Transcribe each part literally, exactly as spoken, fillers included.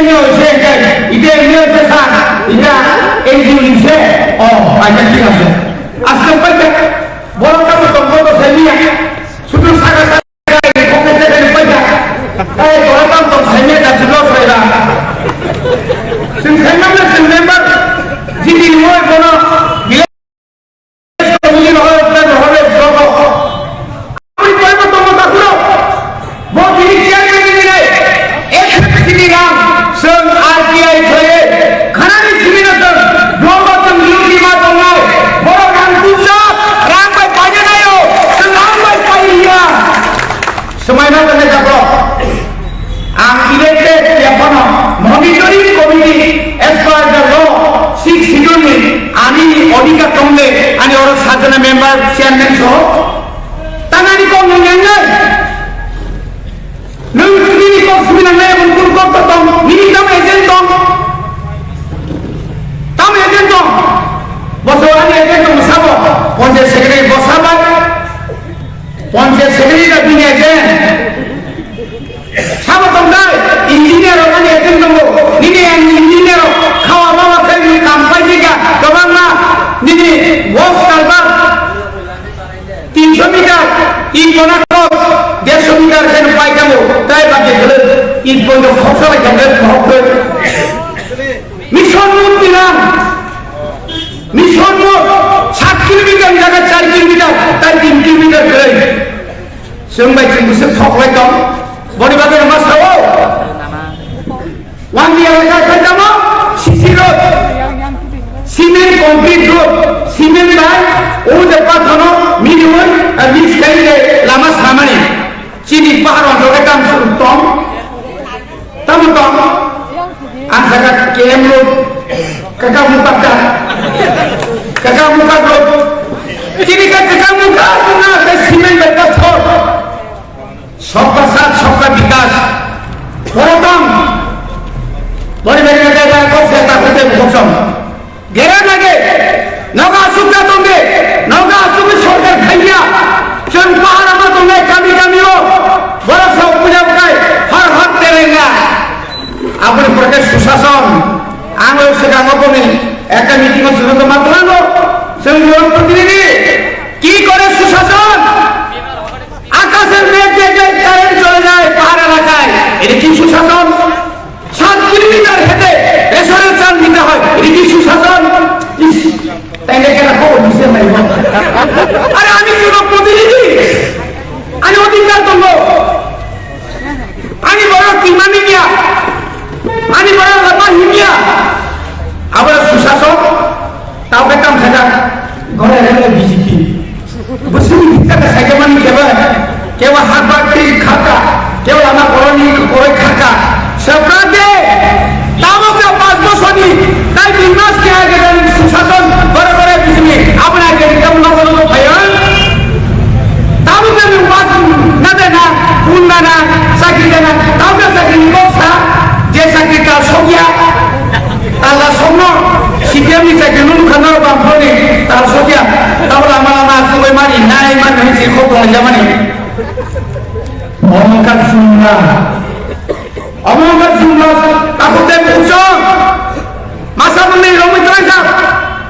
Ite ite sa ita N G O ni se o aja thik ase. Asle paita boro ta to to to sai niya. Sudu saga saga ko ke te paita. Ai boro ta to sai niya da sudu sai da. Sing sai na sing member jidi mo bono Committee no hore, no hore, no hore. Aboni pore bo tongo takhurok. Bo tini chairman ni nai. F F C ni rang, song R T I khlaiwi. Khanani simi no song. Block o song U T ma tongnai. Borok rang tubjak, rang bai paina naio. Song rang bai pailiya. Swmaina tongnai takhurok. Ang elected ya phano monitoring committee as per the law six schedule ni ani odhikar tongle ani oro sajona member chairman soho tanani kok nung nangnai. Nung nini kok simi nangnai, aboni kok to tong, nini tamo agent tong. Tamo agent tong. Boso ani agent tong sabo. Panchayat secretary bosabai. Panchayat secretary da bini agent. Sabo tongthai, engineer rok ani agent tongo. Nini engineer rok khawa bawa khe nini kam paijika, kwbangma nini box kalbar tinsho meter, it bona kok dersho meter khe paitamo, tai baki khwlwk it bondo khoksa bai thangkhe mohok khe. Mission murti nang. Mission murti sat kilometer jaga char kilometer, tai tin kilometer kwrwi. Chwng bai chwng bwswk thok lai tong. Boni bagwi ma sao. Wangni elaka khaitamo C C road, cement concrete road, cement bai o je pathono miniwi mix khai je lama samani. Chini pahar onjol khe tam tong. Tamo tong, ang saka K M road, kaka muka ka, kaka muka road. Chini ka kaka muka na ka cement bai pathor. Sabka saath, sabka vikas. Boro tong, bori bori na jaga ko se ta kote buksom. Gera lage, nogo aswk da tongdi, nogo aswk ni sorkar khaiya, chwng pahar ma tongnai kami kami o, borok sa puja bukai, har har terenga. Aboni pore khe susason, ang o swkang o boni ekta meeting o swkang ma tlango, chwng borok protinidhi, ki kore susason? আকাশের মেঘ দেখলে কারেন্ট চলে যায় পাহাড় এলাকায়, এটা কি সুশাসন? সাত কিলোমিটার হেঁটে রেশনের চাল নিতে হয়, এটা কি সুশাসন? ইস, তাইলে কেন খবর দিছে ভাই? আরে আমি জনপ্রতিনিধি, আমি অধিকার করবো। Ani borok tingmani niya, ani borok lama himya. Abo susason, tao khe tam sajak, gore gore B J P. Bwswk ni thikta khe saikhe mani khe ba, kebo hakbar twi khaka, kebo lama koroni koroi khaka. Saprade, tamo khe panch bosorni, tai tin mas khe age dan susason, gore gore B J P. Aboni age tam no no phayo. Tabuk na nwng bak na de na, un na na, chakri de na, tabuk na chakri ni kok sa, je chakri tal sokya, tal da sokno, C P M ni chakri no nukha norok bang phone ni tal sokya, tabuk lama lama asugwi mari, nai mari hinwi si kok tong jamani. Omongkha chumla, omongkha chumla, takuk de bukchong, masa mwnwi romwi twlang kha,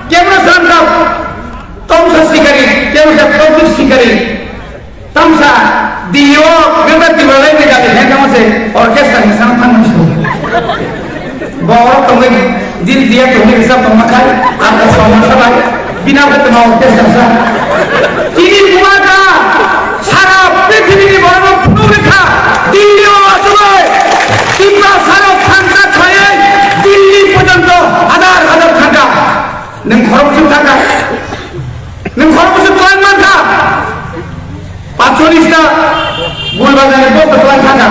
kebra sram kha. Tamsa sikari, kebo khe public sikari. Tamsa, D O, Greater Tipraland ni gari, he tamo se orchestra ni sang thang musu. Bo oro tongwi, dil dia tongwi risa tongma khai, ar ka song sa bai, bina ko tama orchestra sa. Chini buwa ka, sara prithimbi ni borok no phunuk rikha, D O aswk bai, Tripura sara thangka khaiwi, Delhi porjonto, hajar hajar thangka. Nwng khorok suk thangka. Nwng khoroksa twlang mankha. Patsolish ta gul bazar ni bok twlang thangkha.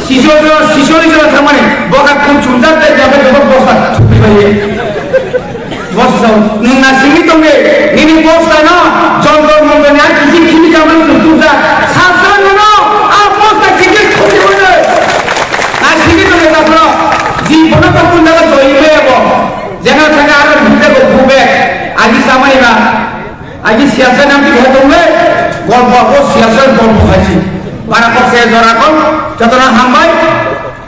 Siso jo, siso ni jo thangmani bokha kun chumjak tei jabe jabe bosta thukri bai. Bosta nwng na simi tongwi nini bosta no jontor montor ni ar kisi khimi kamani nwng tubjak. Sasra nono a bosta kisi thukri bai. Na simi tongwi takhro ji bono to kun jaga joi bai abo. Jena thangkha aro bhinte bo bube agi samani ba. Agi siyasa nam ti bhai tongwe, golpo ko siyasa golpo haji. Para ko se jora ko, jotona hambai.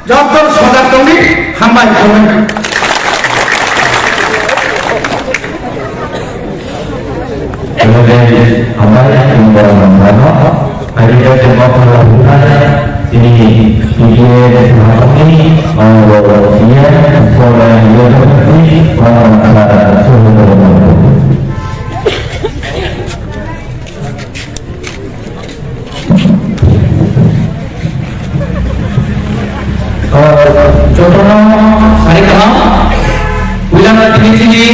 Joto sojak tongdi, hambai tongdi. Hambai, hambai. Hari ini kita mau melakukan ini, ini, ini, Jotono sari kaham, puilano tini chini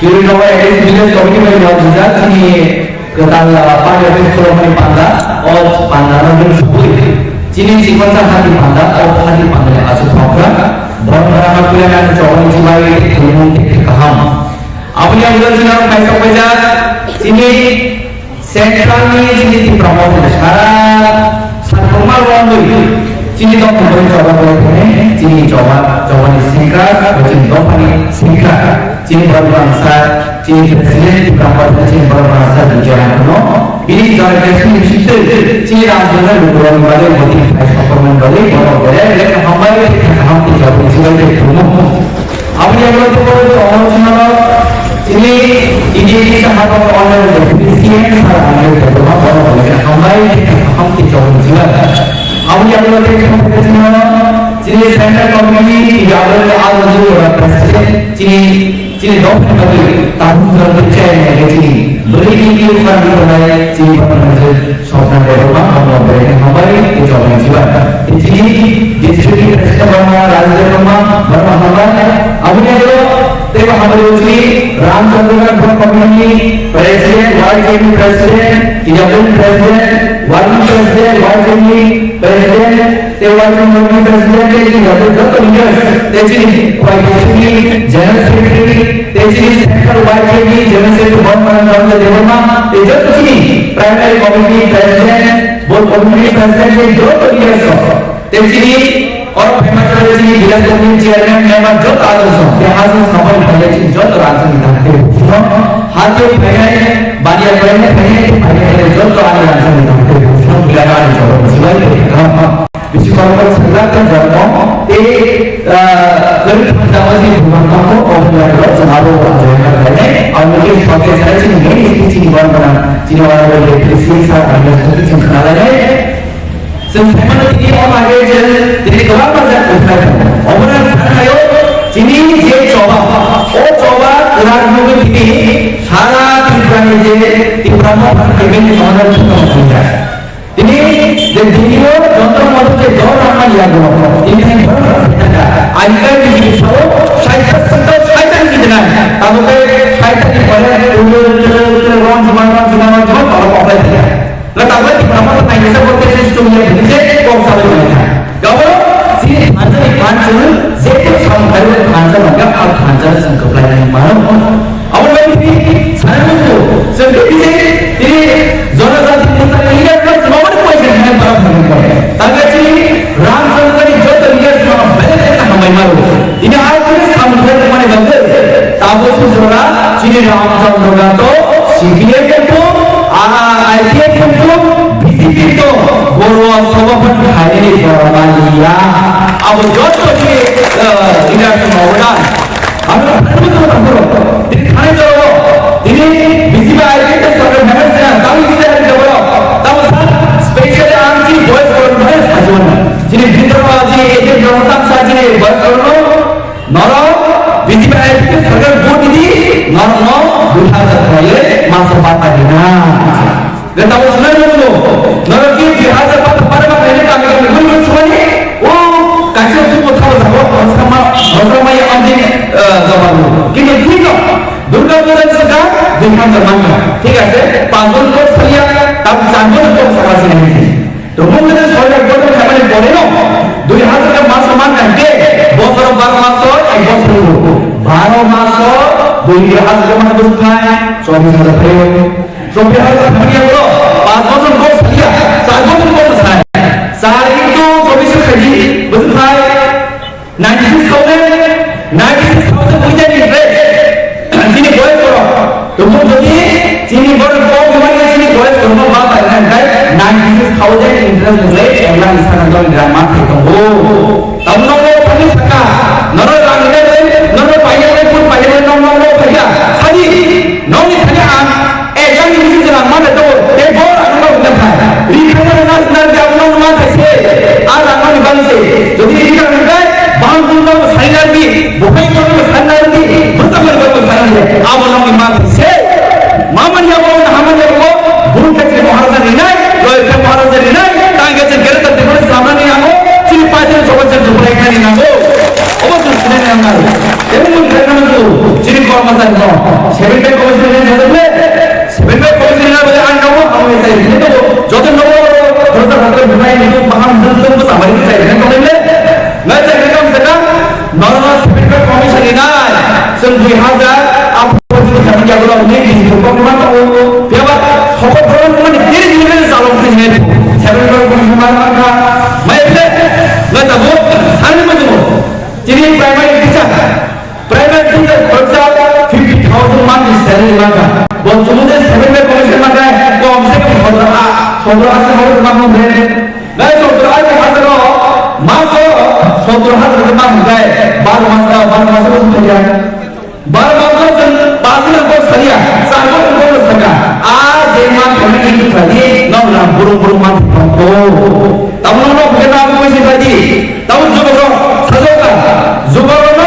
Kirinogo A D C Village Committee bai wajijak chini kwtal party office khulumani panda, o panda no nwng subui chini chikonsa hati panda, o hati panda ni aswk thokra, borok no puilano chobani chibai khulumung tei kaham. Aboni ulo chini kaisa paijak chini Central ni chini Tipra Motha sara sakwrwngma rwngwi chini dophani choba rwngwi chini choba, chobani sikra, chini dophani sikra, chini borok bangsa, chini president Tipra Motha chini borok bangsa Bijay Rangkhano, bini jora kesini bisingtwi chini Ramchandra Lukurokni bagwi boti khai sokormani bagwi borok bere bere hambai hamti chobani sibai tongmo. Aboni ulo tei borok tongo chwngno chini D D A ni sahao tongo C M sir ang le tongma borok hwnwi hambai hamti tong jila. Aboni ulo tei chwngno chini central committee ni aboni alojini ora president chini chini dok ni bagwi tabu jora tei chairman le chini bwrwi ni ni khani tongnai chini bwrwi ni Sopna Debbarma, Bangla Bere Hambai, Tejwani Jiban. Tini district ni president Bangla Raj Debbarma, Bangla Hambai. Aboni aro tei Hambai Uchi, Ramchandra Block Committee president, Y K B president, Kijabun president, working president, Y K B president, tei working committee president, tei Kijabun joto leaders, tei chini Y K B general secretary, tei chini central Y K B general secretary Bangla Raj Debbarma, tei joto chini primary committee president, Bo community president ni joto leaders rok, tei chini oro phaima tei chini village committee chairman member joto adong song, tei hajan samani phailai chini joto rang sani tang tei buphino, hati phainai, baniya phainai, phainai, tei phainai, phainai, joto ani rang sani tang tei buphino, bila rani joto bujibai tei kama. Bisi korokoro sajak tei jormo, tei, ah, kwrwi thamjak o chini buphang tongkho, o buphang rok chwng abo o join khlainai, abo khe sote sai chini main speech ni borok gwnang, chini oro President sir, ang chwng khna lainai. Chwng saimano tini o bagwi je tini kwbangma jat kwthai tongo. Obono ang sakhaio chini je choba, o choba kwrak nugwi tini sara Tripura ni je Tipra Motha ni event ni somono thwngwi tongkha. Tini je Delhi o Jantar Mantar je dol rangma yago, tini thani borok rok thangkha. Ajikal ni sao saita sita saita ni jinai, tamo khe saita ni pore ulo ulo ulo ron juma ron juma ron juma borok oblai thangkha. Lo tabuk Tipra Motha nainisa bo tesis chumya bini je kok salai manai kha. Gabo chini thansa ni phan chwng je kok samung khai bo thansa nangya, ang thansa chwng kwplai nai mano. Abo bai tini sanai musu chwng khe bini tini jonajati motha ni leader no chwng abo ni poisa khe para thangwi khe. Tangka chini Ram Chandra ni joto leader no belai khe hambai maro. Ini asli sampai kemana bangke? Tabu sujora, chini Ram Chandra Gato, C P M itu, I P F itu, B J P itu, Borwa Sabha pun hari ini Borwa Malia. Abu joto chini, eh, leader semua udah. Anu, anu, anu, anu. Ini kami jawab. Ini B J P I P itu sorkar mana sih? Kami istilah jawab. Tahu sah? Special anti boys for boys ajuan. Chini bhitor o chini agent rok tamsa chini boyfriend rok norok B J P I P P sorkar vote di norok no dui hajar khlaiwi masa bata dina. Je tamo sunai rok no norok ki dui hajar bata para ba khlaiwi kami kami guri guri sumani o kaisa tu ko thabo thabo sama sama ya amdi jawab no. Kintu thik no Durga Puja ni swkang dui hajar manka. Thik ase? Panch bojor kok saliya, tam char bojor kok sakha sinai. Tobun jodi soibar bojor khaimani poreo dui hajar taka mas man kha hingke bosoro baro maso ek bosor hugo. Baro maso dui hajar taka mas bwswk khai chobbish hajar phaio. Chobbish hajar taka phaio, panch bosor kok saliya, char bosor kok sai. Char into chobbish khaidi bwswk khai Ninety six thousand, ninety six thousand without interest. Chini boys borok. Tobun jodi chini borok kok wngmani chini boys borok no ba pai nang khai ninety six thousand interest wngwi ek lakh ni saka dol gram ma thai tongo. Joto nogo, joto joto bumai ni maham jeng jeng bwsa mari bwsa ni tong le. Ngai jeng jeng bwsa ka, normal separate commission ni nai. Seng dui hazar aphro jodi kami jago ni di ko ma to. Biya ba, hoko boron ma ni diri diri ni salon khe ni. Separate commission ma ma ka. Mai le, ngai ta bo, ani ma jeng. Tini primary teacher, primary teacher khoroksa fifty thousand monthly salary mangkha. Bo chumui de seven day commission mangkha, kom se kom sotro ha-, sotro ashi hajar mangkha hwnwi. Nai sotro ashi hajar o, maso sotro hajar khe mangkha, baro mas ka, baro mas o sotro khe. Baro mas o chwng pas hajar kok saliya, char hajar kok sakha. A je mangkha hwnwi khe thadi, nokna burung burung mangkha kok. Tamo nokno bukhe na bukhe se thadi. Tamo jubokrok sajokha, jubokrokno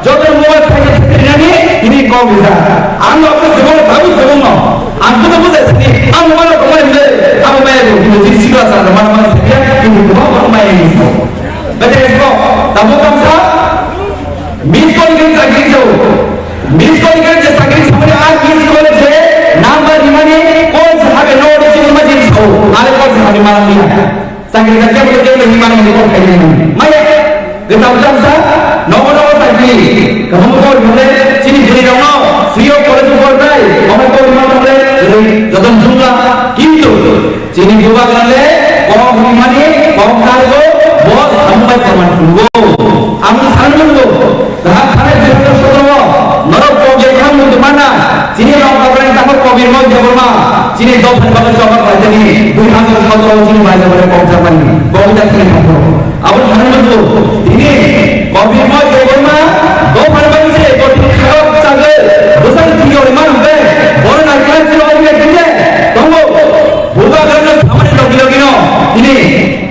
joto mobile khaisa thepinani tini kok rijak. Ang no khe jubok, tamo jubokno ang khe bujai sini, ang mobile rok tongmani hwnwi abo maya rok, kintu chini sikla sa rok mana mana sakya, kintu kwbang kwbang maya ni sao. Bete esbo, tamo kamsa, miss call khe chakri sao. Miss call khe je chakri samani, a miss call je number rimani, call se habe no ori chini ma jini sao, ale call se habe mana niya. Chakri ka kebo kebo ni mani ni kok kani mani. Maya, geta utam sa, nogo nogo chakri. Kaham kok mole, chini bini rok no, free of college kok dai, omo kok mole, joton jumla, kintu, chini bubagra le, kok ni mani, kok kargo, boss, hambai paman fungo. Ang san nunggo, Dahak thani dui hajar sotro o norok kok je kham muitu mana, chini rok kabrani tamo Kobir Moy Debbarma, chini dophani bagwi choba khlaitani dui hajar sotro o chini bai Debbarma kok jakmani, kok jakmani tamo. Abo thani muitu, tini Kobir Moy Debbarma dophani bagwi se kotini khagok chagwi bwsani thwio rwma hwnkhe, bono naikhe chini obo khe tongo, bubagrano samani logi logino tini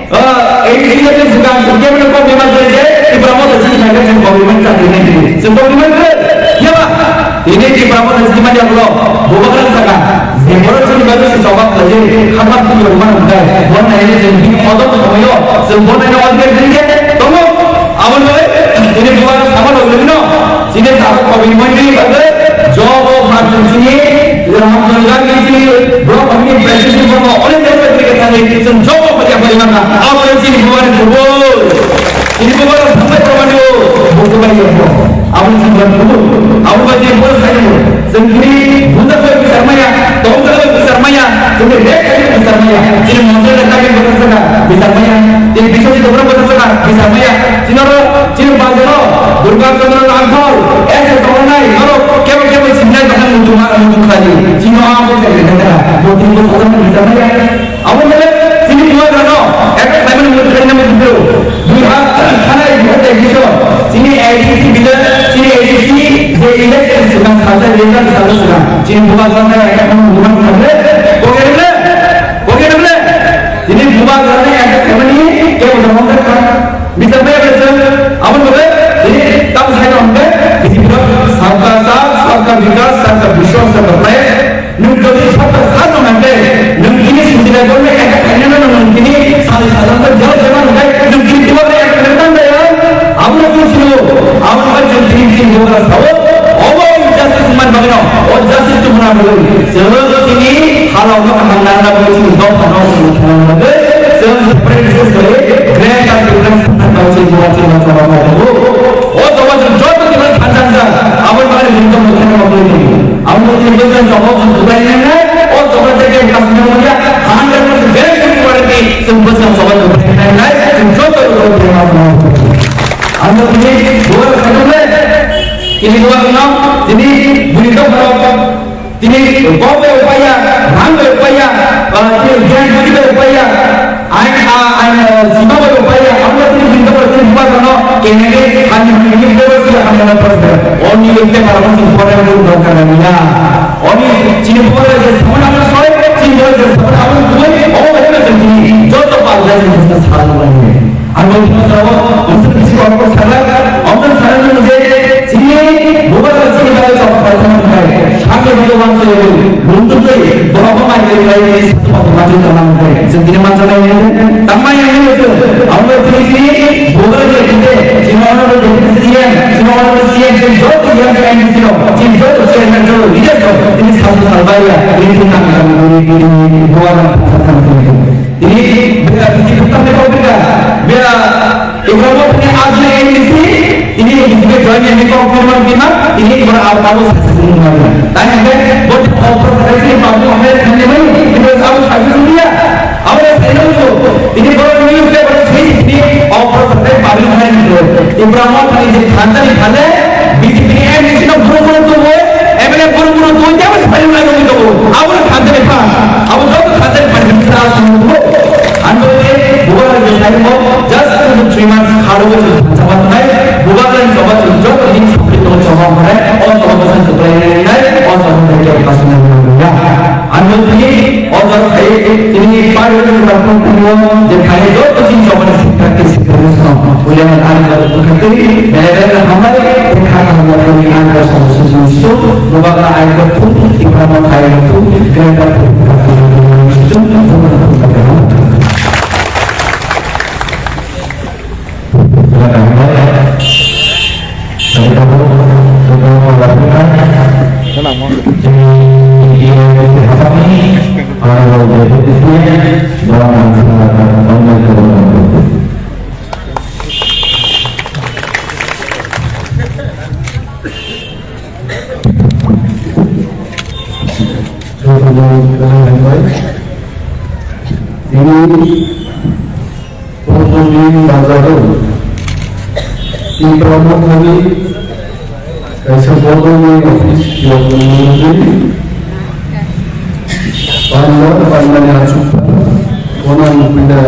Ah, ei, ei, ei, swkang, swkang, kebo no kok bemar kore je, Tipra Motha chini thangkhe chwng government chakri nai di. Chwng government khe, yaba, tini Tipra Motha chini manya bro, bubagra saka, je boro chini bagwi se choba khlaijak, khakma twi yorma nangkhe, bo nainai chwng bini odom khamoyo, chwng bo nainai odom khe tongo, aboni bagwi, tini bubagra sama logino, chini tabuk kobini montri bagwi, job o phan chini, Ramchandra Gandhi chini, bro, kami president bono, oleh dia boleh kita ni, chwng job o pakai apa di mana? Apa yang chini bubagra ni kubur? Chini bubagra sampai ke mana? Buku bayi apa? Apa yang chini bubagra kubur? Apa yang chini bubagra saya kubur? Sendiri, budak boleh besar maya, tongkar boleh besar maya, sendiri dek boleh besar maya. Chini motor dan kami besar sana, besar maya. Chini bisau di orang besar sana, besar maya. Chini orang, chini bangsa orang, Durga Chandra Langkor, S S Donai, orang kebo kebo sinai bahkan mutu ma-, mutu kali. Chini orang apa saya kata, mau tinggal orang besar maya. Abo hwnkhe chini bubagrano attack khlaimani mwnwi khlaina mwnwi phuru. Dui hajar thanai dui hajar teis o chini A D C bill, chini A D C je election swkang salsa election salsa swkang chini bubagrano attack khlaimani mwnwi khlaimani. Poke rwle, poke rwle. Chini bubagrano attack khlaimani kebo tongmani kha. Bisa maya bese, aboni bagwi, tini tamo sai rok hwnkhe, bisi borok sabka sath, sabka vikas, sabka vishwas, sabka prayas. Nwng jodi sabka sath rok hwnkhe, nwng tini sindila borokni ekta khainano nwng tini sari sadan ta jal jema hwnkhe, nwng tini duar ekta khainano tang daya. Abono twi sino, abono hai chwng tini tini duar sao. Obo justice man bagwino, o justice tubuna bagwi. Chwng tini halao no kaham nangna bagwi chini dophano chini thangna bagwi. Chwng separate research khlaiwi greater difference thangna bagwi chini bubagra chini choba khlai tongo. O choba chwng joto tini thansa thansa aboni bagwi chwng tongmung khaina bagwi tini. Aboni tini bwswk choba chwng bubagra nang nai. O choba tei kebo kasingna manya hundred percent guarantee chwng bwswk choba chwng bubagra nang nai. Chwng joto bubagra nang nai. Ang tini bubagra sakhe tini bubagra no tini bwrwi dophano Tini kok bai upaya, rang bai upaya, ah, tini gyan budi bai upaya, ain, ah, ain, ah, sima bai upaya, abo tini hinta bai tini bubagrano, kenege, hani, hani, ini boro si, hani, hani, boro si. Oni ite para mo sin pore mo dor kar niya. Oni chini boro je samana mo soi, chini boro je samana mo doi, o bai na chini, joto pa ja chini sa sa lo ni. Ang bo bini sabo, unsur bisi korokor saklai, omon saklai nung je, chini bubagra chini bagwi chok khlai tongma hwnkhai, sakni bagwi uansugwi, lungtugwi, borokno mai khe khlai tini sakni bagwi uansugwi tongma hwnkhai, chwng tini manjaknai hwnwi tangma yang hwnwi chwng, abo tini chini bubagra je tini, chini honorable deputy C M, chini honorable C M, chini joto M C M D C rok, chini joto chairman, joto leaders rok, tini salsa salbai ya, tini tini tangma tangma tini, tini bubagra tangma tangma tini. Abo, abo saksi wngmani. Tai hwnkhe bo opor sakai chini public hwnkhai thangni bai, tini abo saksi wngya. Abo saino wngkho. Tini borok news paper swi tini opor sakai public hwnkhai wngkho. Tipra Motha ni je thansa ni phale B J P ni M D C no buru buru tubu, M L A buru buru tubu, tei abo sapai wngmani wngwi tongo. Abo no thansa ni pha. Abo joto thansa ni pha ni tra sung tubu. Ang bo je bubagra je time o just two to three months kharo bo chwng thansa ma tongnai. Bubagra ni choba chwng joto din sapai tongo choba hwnkhai o choba bwsang kwplai nai nai o choba hwnkhai kebo kasumani nangya. Ang bo tini o choba khai tini parliament ni bakung tini o je khai joto chini choba ni sikha ke sikha ni song uliya ang ani ba bwkha tini bere bere hambai tei kha kha hambai tini ang ba song song song song bubagra ai ba thung tini ba khai ba thung bere ba thung. Tini Pondorni bazaro Tipra Mothani kaisa bodolni office phiyokmani wngwi panda, pandani achukha, bono ang puila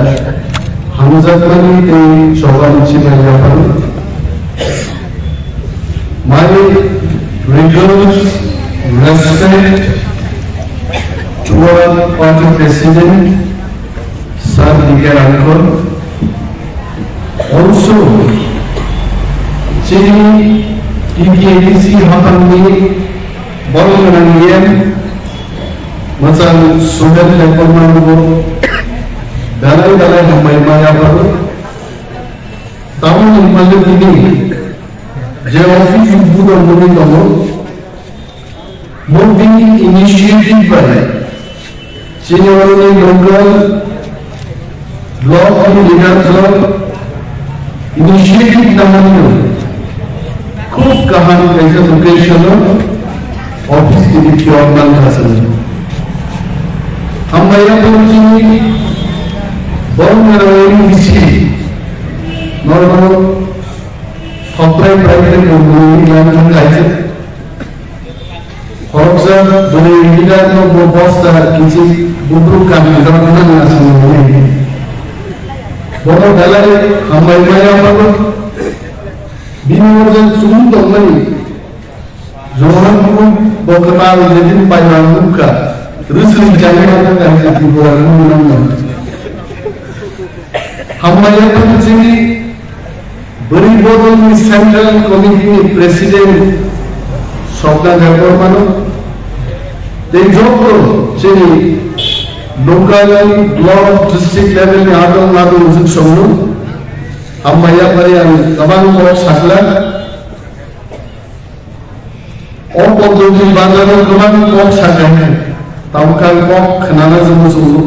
hamjakmani tei chobani chibai yapharo. My regards, respect toward party president, Sir D K Rangkhol. Also, chini T T A D C haphangni borok gwnang E M, mwchang Suhel Debbarma no belai belai hambai ma yapharo. Tabukni bagwi tini je office budok mani tongo, bo bini initiative bai chini oroni local block ni leader rok initiative namani khub kaham kaisa location o office tini phiyok mankha chwng. Hambai ya bo chini borok ni rang bisi norok Khoprai bai khe bo bwrwi ni lang thang kaisa. Khoroksa bwrwi leader no bo bosta kichi bubruk kami rok nang na sini. Bono belai hambai maya bono. Bini order chumui tongmani. Johan bo kwtal jedin paimang nukha. Rwswng jani ma thang kaisa Tripura ni nang. Hambai ya chini Bwrwi bodolni Central Committee ni President Swapna Debbarmano tei joto chini local, block, district level ni adong adong ujuk songno hambai yaphari ang kwbang kok sakla. O Pondorni bazaro kwbang kok sakai, tamkha kok khnana jwng muchungo.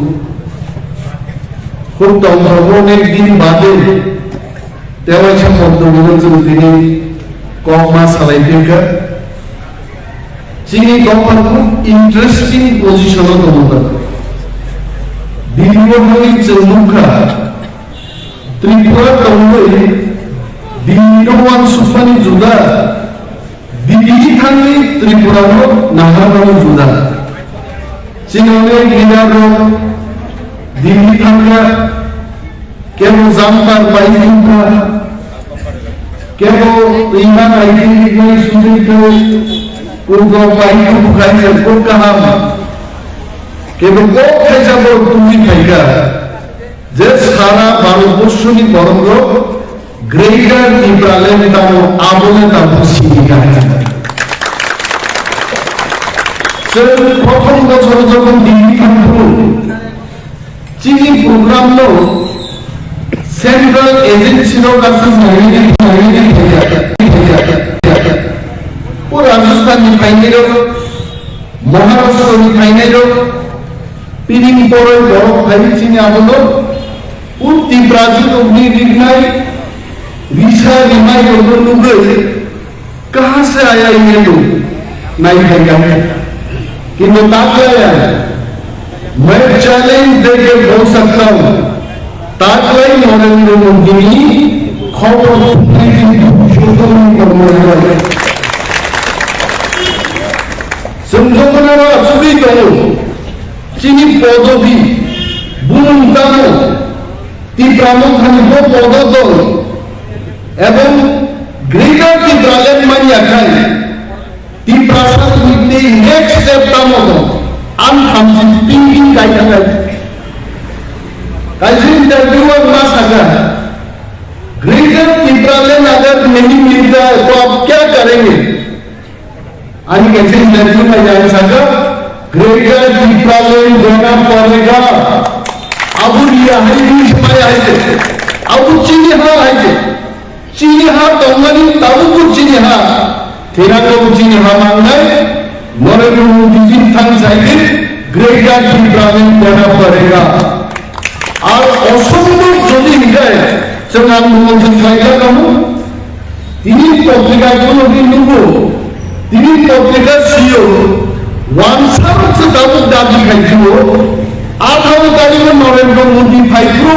Khub tongthokgo nek din bade, tewaisa Pondorno chwng tini kok ma salai phinkha. Chini dopha khub interesting position o tongo. Delhi o thangwi chwng nukha, Tripura tongwi Delhi no uansukmani juda, Delhi thangwi Tripura no naharmani juda. Chini leader rok Delhi thangkha, kebo jumper bai thangkha, kebo twima bai thangkha, sujui khe, kok bai thangkha, kok kaham. Kebo kok khaisa bo tungwi phaikha. Je sara Bharatborsho ni borok rok Greater Tipraland tamo, abo le tamo sini kaham. Chwng prothom bochor jokhon Delhi thangphuru, chini program no Central Agency rok aswk nainani, nainani phaikha, phaikha, phaikha. O Rajasthan ni phainai rok, Maharashtra ni phainai rok, Tini borok borok phai chini abono o Tiprajwk rokni ringnai risa rimai rokno nugwi kaha se aya hinwi Nai thangkha. Kintu taklaya, main challenge deke bol sakta hu. Taklai Narendra Modi ni khobor thumnai di bujhokni kormo hai. Chwng jotono asugwi tongo. Chini podobi, bumung tamo, Tipra Mothani bo pododol, ebong Greater Tipraland manya khai, Tiprasa ni tei next step tamo dong, ang thamchi thinking kai thangkha. Kaisa interview ang ma sakha, Greater Tipraland agar nahi milta hai to aap kya karenge? Ani kaisa interview ma yang sakha, Greater Tipraland dena padega. Abo riya hai, ri samaya hai je. Abo chini ha hai je. Chini ha tongmani tabukbo chini ha, thwinangbo chini ha mangnai, Narendra Modi ji thang saidi, Greater Tipraland dena padega. Ar osombhob jodi hinkhe, chwng ang bumung khlaikha kamo, tini potrika khulogwi nugo, Tini potrika sio, wansarok se tabuk dabi khaikhibo, atharo tarikh o Narendra Modi phaikho,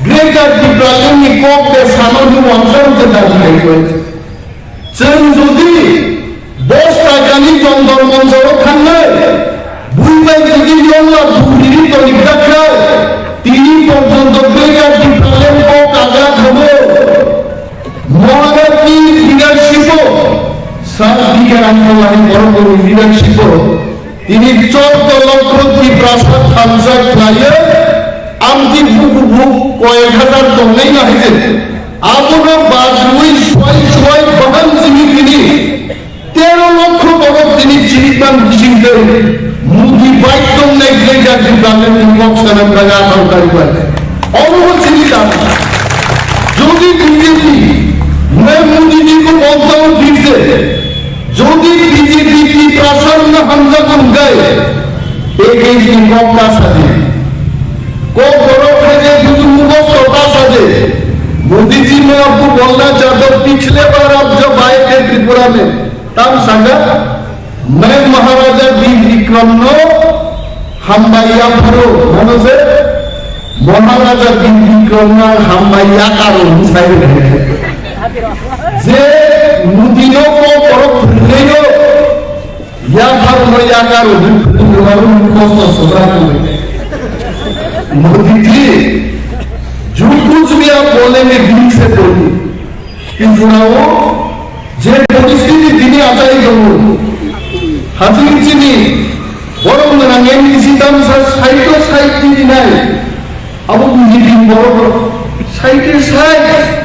Greater Tipraland ni kok de sano ni wansarok se dabi khaikho. Chwng jodi dos taka ni Jantar Mantar o thangnai, bui bai jodi yongla dugri toni dakha, tini porjonto Greater Tipraland kok kagra thabo. Maharajni leadership o, Sir D K Ramkhalani borokni leadership o, tini chordo lokho Tiprasa thansa khlaiwi, amtwi bukubu koyek hajar tongnai no hai je. Abono bajrwi swai swai bahan simi tini tero lokho borok tini chini tang bising tei Modi bai tongnai Greater Tipraland ni kok sanam raga atharo tarikh bai. Omo chini tang. Jodi B J P, Narendra Modi ji ko bokdao phirse, jodi B J P ki prasar na hamja kon gai, package ni kok ta sadi. Kok borok khai je jodi mugosto ta sadi. Modi ji, main aapko bolna chahta hoon, pichhle baar aap jab aaye the Tripura mein, tam sanga, main Maharaja Bir Bikram no hambai yapharo, mano se? Maharaja Bir Bikram no hambai yakaro, sai je Modi no kok borok phirle no yapharo no yakaro, phirle no kosto sobra ko. Modi ji, jo kuch bhi aap bolenge dil se boliye. Tripura o je poristhiti tini achai tongo, hathing chini borok gwnang M D C tamsa side o side tini nai, abo B J P ni borok side o side.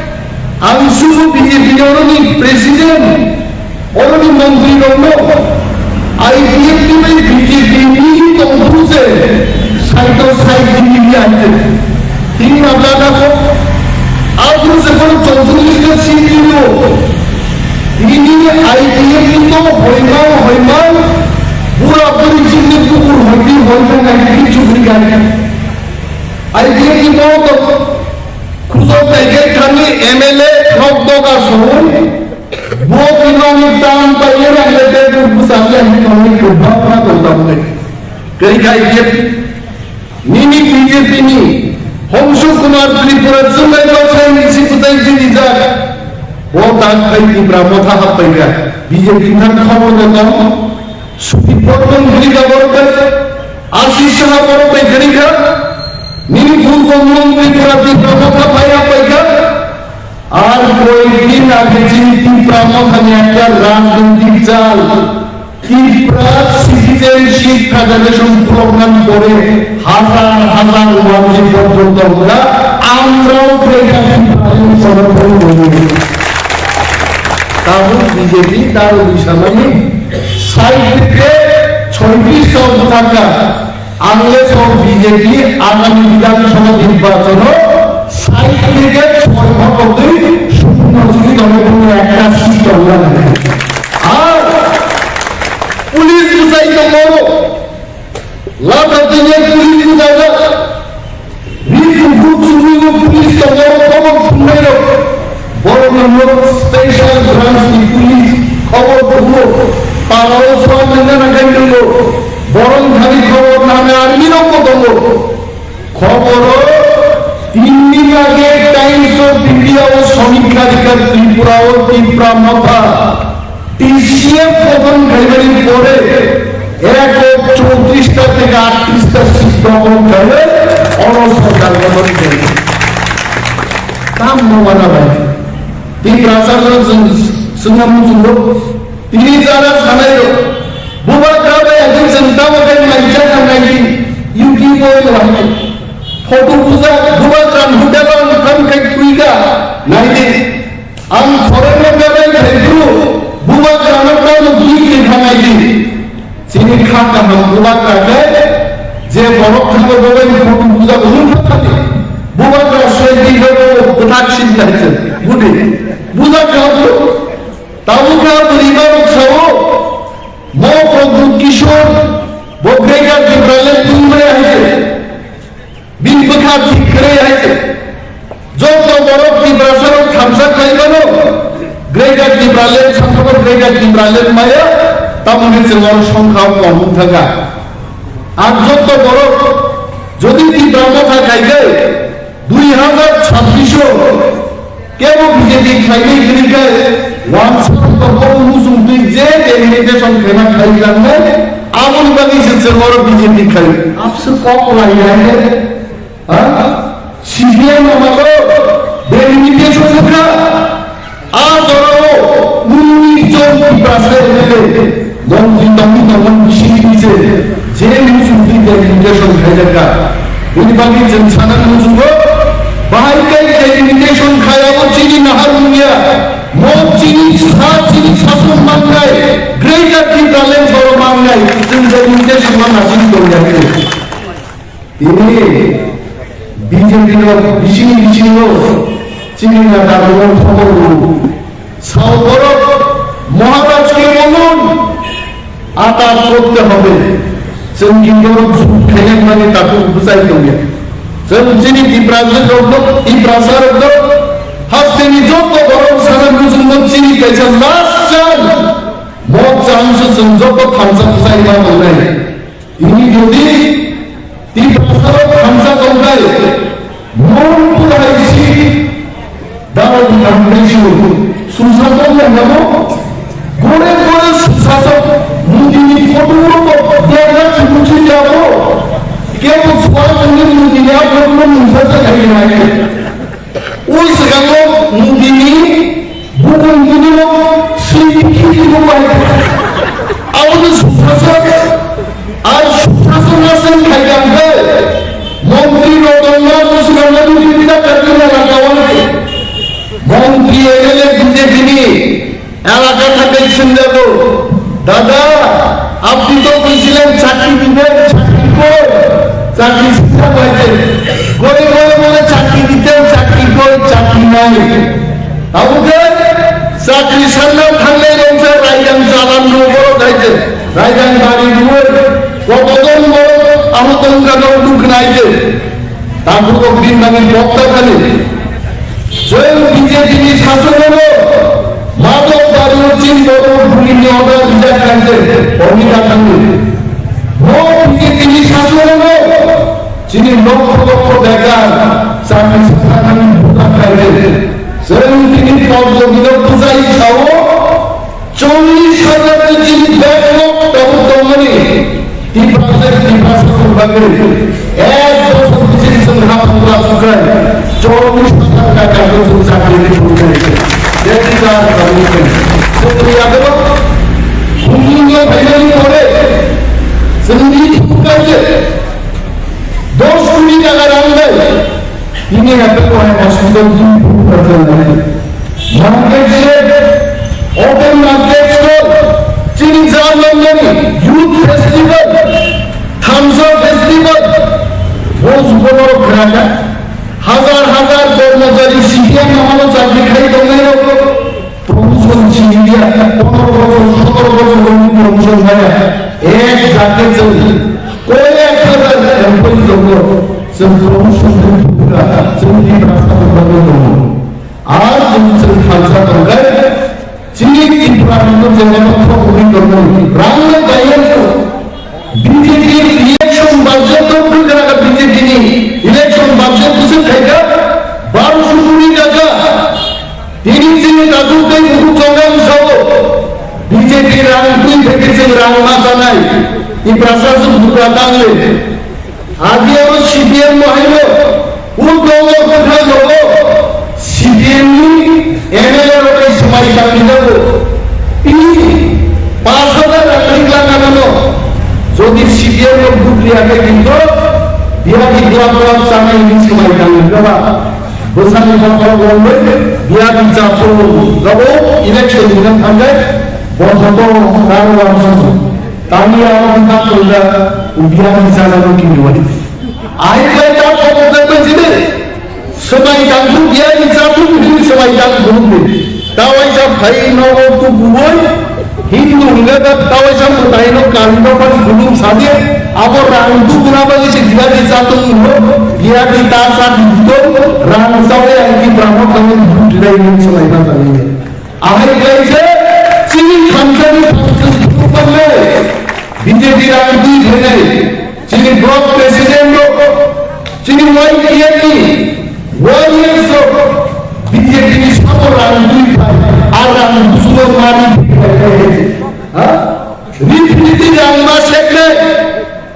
Ang sugo B J P ni oroni president, oroni montri rokno I P F T bai B J P ni tongphuru se side o side tini ya. Tini ma bla da ko. Aphuru se kono chongchong list ka sini lo. Tini I P F T to hoima hoima. Bura buri jini kukur hoi di hoi na ngai di chukri gari. I P F T to to khujok nai ke thani M L A nok doga soi. Bo tini ni tam pa ye na le de bu sa ya ni tong ni ko ba na to tam ni. Kari kai ke Nini B J P ni Hongshu Kumar Tripura chumai baksai ni si bwsai jini jak. Bo tak khai Tipra Motha happai kha. B J P thang khobor da tong. Suti Bormon gri da borok bai. Ashish Saha borok bai gri kha. Nini Purbo Mung Tripura Tipra Motha phai happai kha. Ar koyekdin age chini Tipra Mothani ekta rajnoitik jal, Tipra Citizenship Federation program kore hazar hazar mansi porjonto hwnga, amrao Greater Tipraland somorthon kori. Tabuk B J P taro bisamani side theke choibish ta bwthakha. Ang le song B J P agami Bidhan Sabha nirbachono side theke choi bhagotwi shunno chini tongwi tongwi ekta seat tongwi rwkha. Ar police bwchai tongo, lata tini police bwchai rok, ri kuphur chumui bo police tongo, khobor thumnai rok, borok no special branch ni police khobor thumno. Parao sua nangna nangkha tongo. Borok thani khobor nangna army rok bo tongo. Khoboro tin din age Times of India o samikha rikha Tripura o Tipra Motha T C F gothon khaimani pore ek lakh chowtris ta theke aatris ta seat dokhol khainai oro sorkar gothon khainai. Tam no mana bai. Tiprasa no chwng swngna muchungo. Tini jara sanai rok. Bubagra bai agin chwng tamo khe naijak naidi YouTube o wahai. Photo bujak bubagra hotel o wngkha khe twiga naidi. Ang khorokno berai khaibru bubagra no tamo twi khe naidi. Chini kha kaham bubagra khe je borok thango bobai photo bujak wngkha thani. Bubagra soi di khe bo bwthak sin naijak. Budi bujak kha bru. Tabukha bwrwi barok sao, mo Pradyut Kishore, bo Greater Tipraland tungmaya hai se. Bini bwkha thik kwrwi hai se. Joto borok Tiprasa rok thamsa khlai mano, Greater Tipraland, sampano Greater Tipraland maya, tamoni chwng oro songkha kom wng thangkha. Ang joto borok jodi Tipra Motha khaikhe, dui hazar chabbish o kebo B J P khlainai hwnwi khe, wansa tongo muchung twi je delimitation khaina khlai langnai, aboni bagwi se chwng oro B J P khlai. Abse kok lai lai khe, ha? C P M no malo delimitation wngkha. A jorao unnish jon Tiprasa M L A, montri tongwi tongmani bisingtwi se je muchungtwi delimitation khaijakha. Bini bagwi chwng sana muchungo, bahai khe delimitation khayabo chini nahar wngya, mo chini sa chini sasong mannai, Greater Tipraland soro mannai, chwng delimitation ma nasing tongya khe. Tini B J P no bising bisingo chini neta rok khobor rw. Sao borok Maharaj ke bolun, ataj korte hobe. Chwng ki borok jut khainai mani takhuk bwchai tongya. Chwng chini Tiprasa rok no, Tiprasa rok no, hasteni joto borok sana muchungo chini kaisa last chance. Mo chance chwng joto thansa bwchai ma tongnai. Tini jodi Tiprasa rok thansa tongkhai, Manipur hai si daro di tangkhai si susasok lai namo, gore gore susasok Modi ni photo rok derna chumuchi jabo, kebo swa tongni Modi ni aphano mungsa sa khai nai. O swkango Modi ni bukung bini no swi kiri bo pai. Aboni susasok, ar susasok na sen khai kang khe. Montri rok tongma o swkango Modi ni da kati na laka wani. Montri M L A B J P ni elaka thangwi swngjago, "Dada, apni to boichilen chakri diben, chakri koi, chakri sita paite. Gori gori bole chakri dite, chakri koi, chakri nai." Abo khe chakri sanna thangnai rok se raidang chalan rw borok hai se, raidang bari rw, kotodon borok abo tongkha no dukh nai se. Takhuk rok din nangni bokta khani. Chwng B J P ni sasonono madok daru chini borok bumini order rijak khaijak, omita thangwi. Bo B J P ni sasonono chini lokho lokho bekar chakri sakha thangwi bujak khaijak. Chwng tini pok jogino bujai sao, chollish hajar ni chini backlog tabuk tongmani. Tiprasa, Tiprasa ni bagwi ek bochor bisingo chwng ha pangla sukhai, chollish hajar taka chwng chakri ni sukhai. Jeti jar kabul khai. Chwng ni agaro, bumung yo phainani pore, chwng ni sukhai je, dos koti taka rang bai, tini hato ko hai hospital ni bumung ka chwng nai. Market shed, open market stall, chini jam nangmani, youth festival, thamsa festival, bo jugo norok khnakha. Hajar hajar kormochari C P M no hano chakri khai tongnai rok promotion siniya, pondro bochor, sotoro bochor rokni promotion maya, ek jate chwng, koyek hajar employee rokno chwng promotion rwkha, chwng Tiprasa rokno tongo. Ar chwng chwng thansa tongkhe, Chini Tripura ni jagao thok uri tongo. Rang no bayar ko. B J P election budget to kukra ka B J P ni election budget kusu khaika. Baro sukuri kaka. Tini chini tajuk tei buku chongang sao. B J P rang twi theke chini rang ma chanai. Iprasa suk bukra tangle. Agi abo C P M bo haino, o dolo kwthang rogo, C P M ni M L A rok bai swmai tangwi jago. Tini pash hajar rang rik lang ano, jodi C P M no vote riya khe kinto, biya di glak glak chanai hwnwi swmai tangwi jago. Bwsani bokol wngwi biya di chaphuru jago, election ni thangkhe, bo joto karo wangsugo. Tangwi abo wngkha tongda, ubiani jagano kiriwani. Ahai khlai ta thok wngkha bai jini. Swmai tangkhu biyani chathum hwnwi swmai tangkhu hwnwi. Ta waisa phai nogo tubuwi. Hindu hwnga ta, ta waisa mwtaino kalino bai khulum sadi. Abo rang tubuna bagwi se biyani chathum hwnwi. Biyani ta sa dito, rang sawi ang ki brahmo kami dudai hwnwi swmai ta tangwi. Ahai khlai se chini thansa ni thansa ni thupale B J P rang twi khainai, chini block president rok, chini Y T F ni warriors rok B J P ni sabo rang twi khai, a rang busugo mani twi khai khai. Ha? Riti riti rang ma seknai,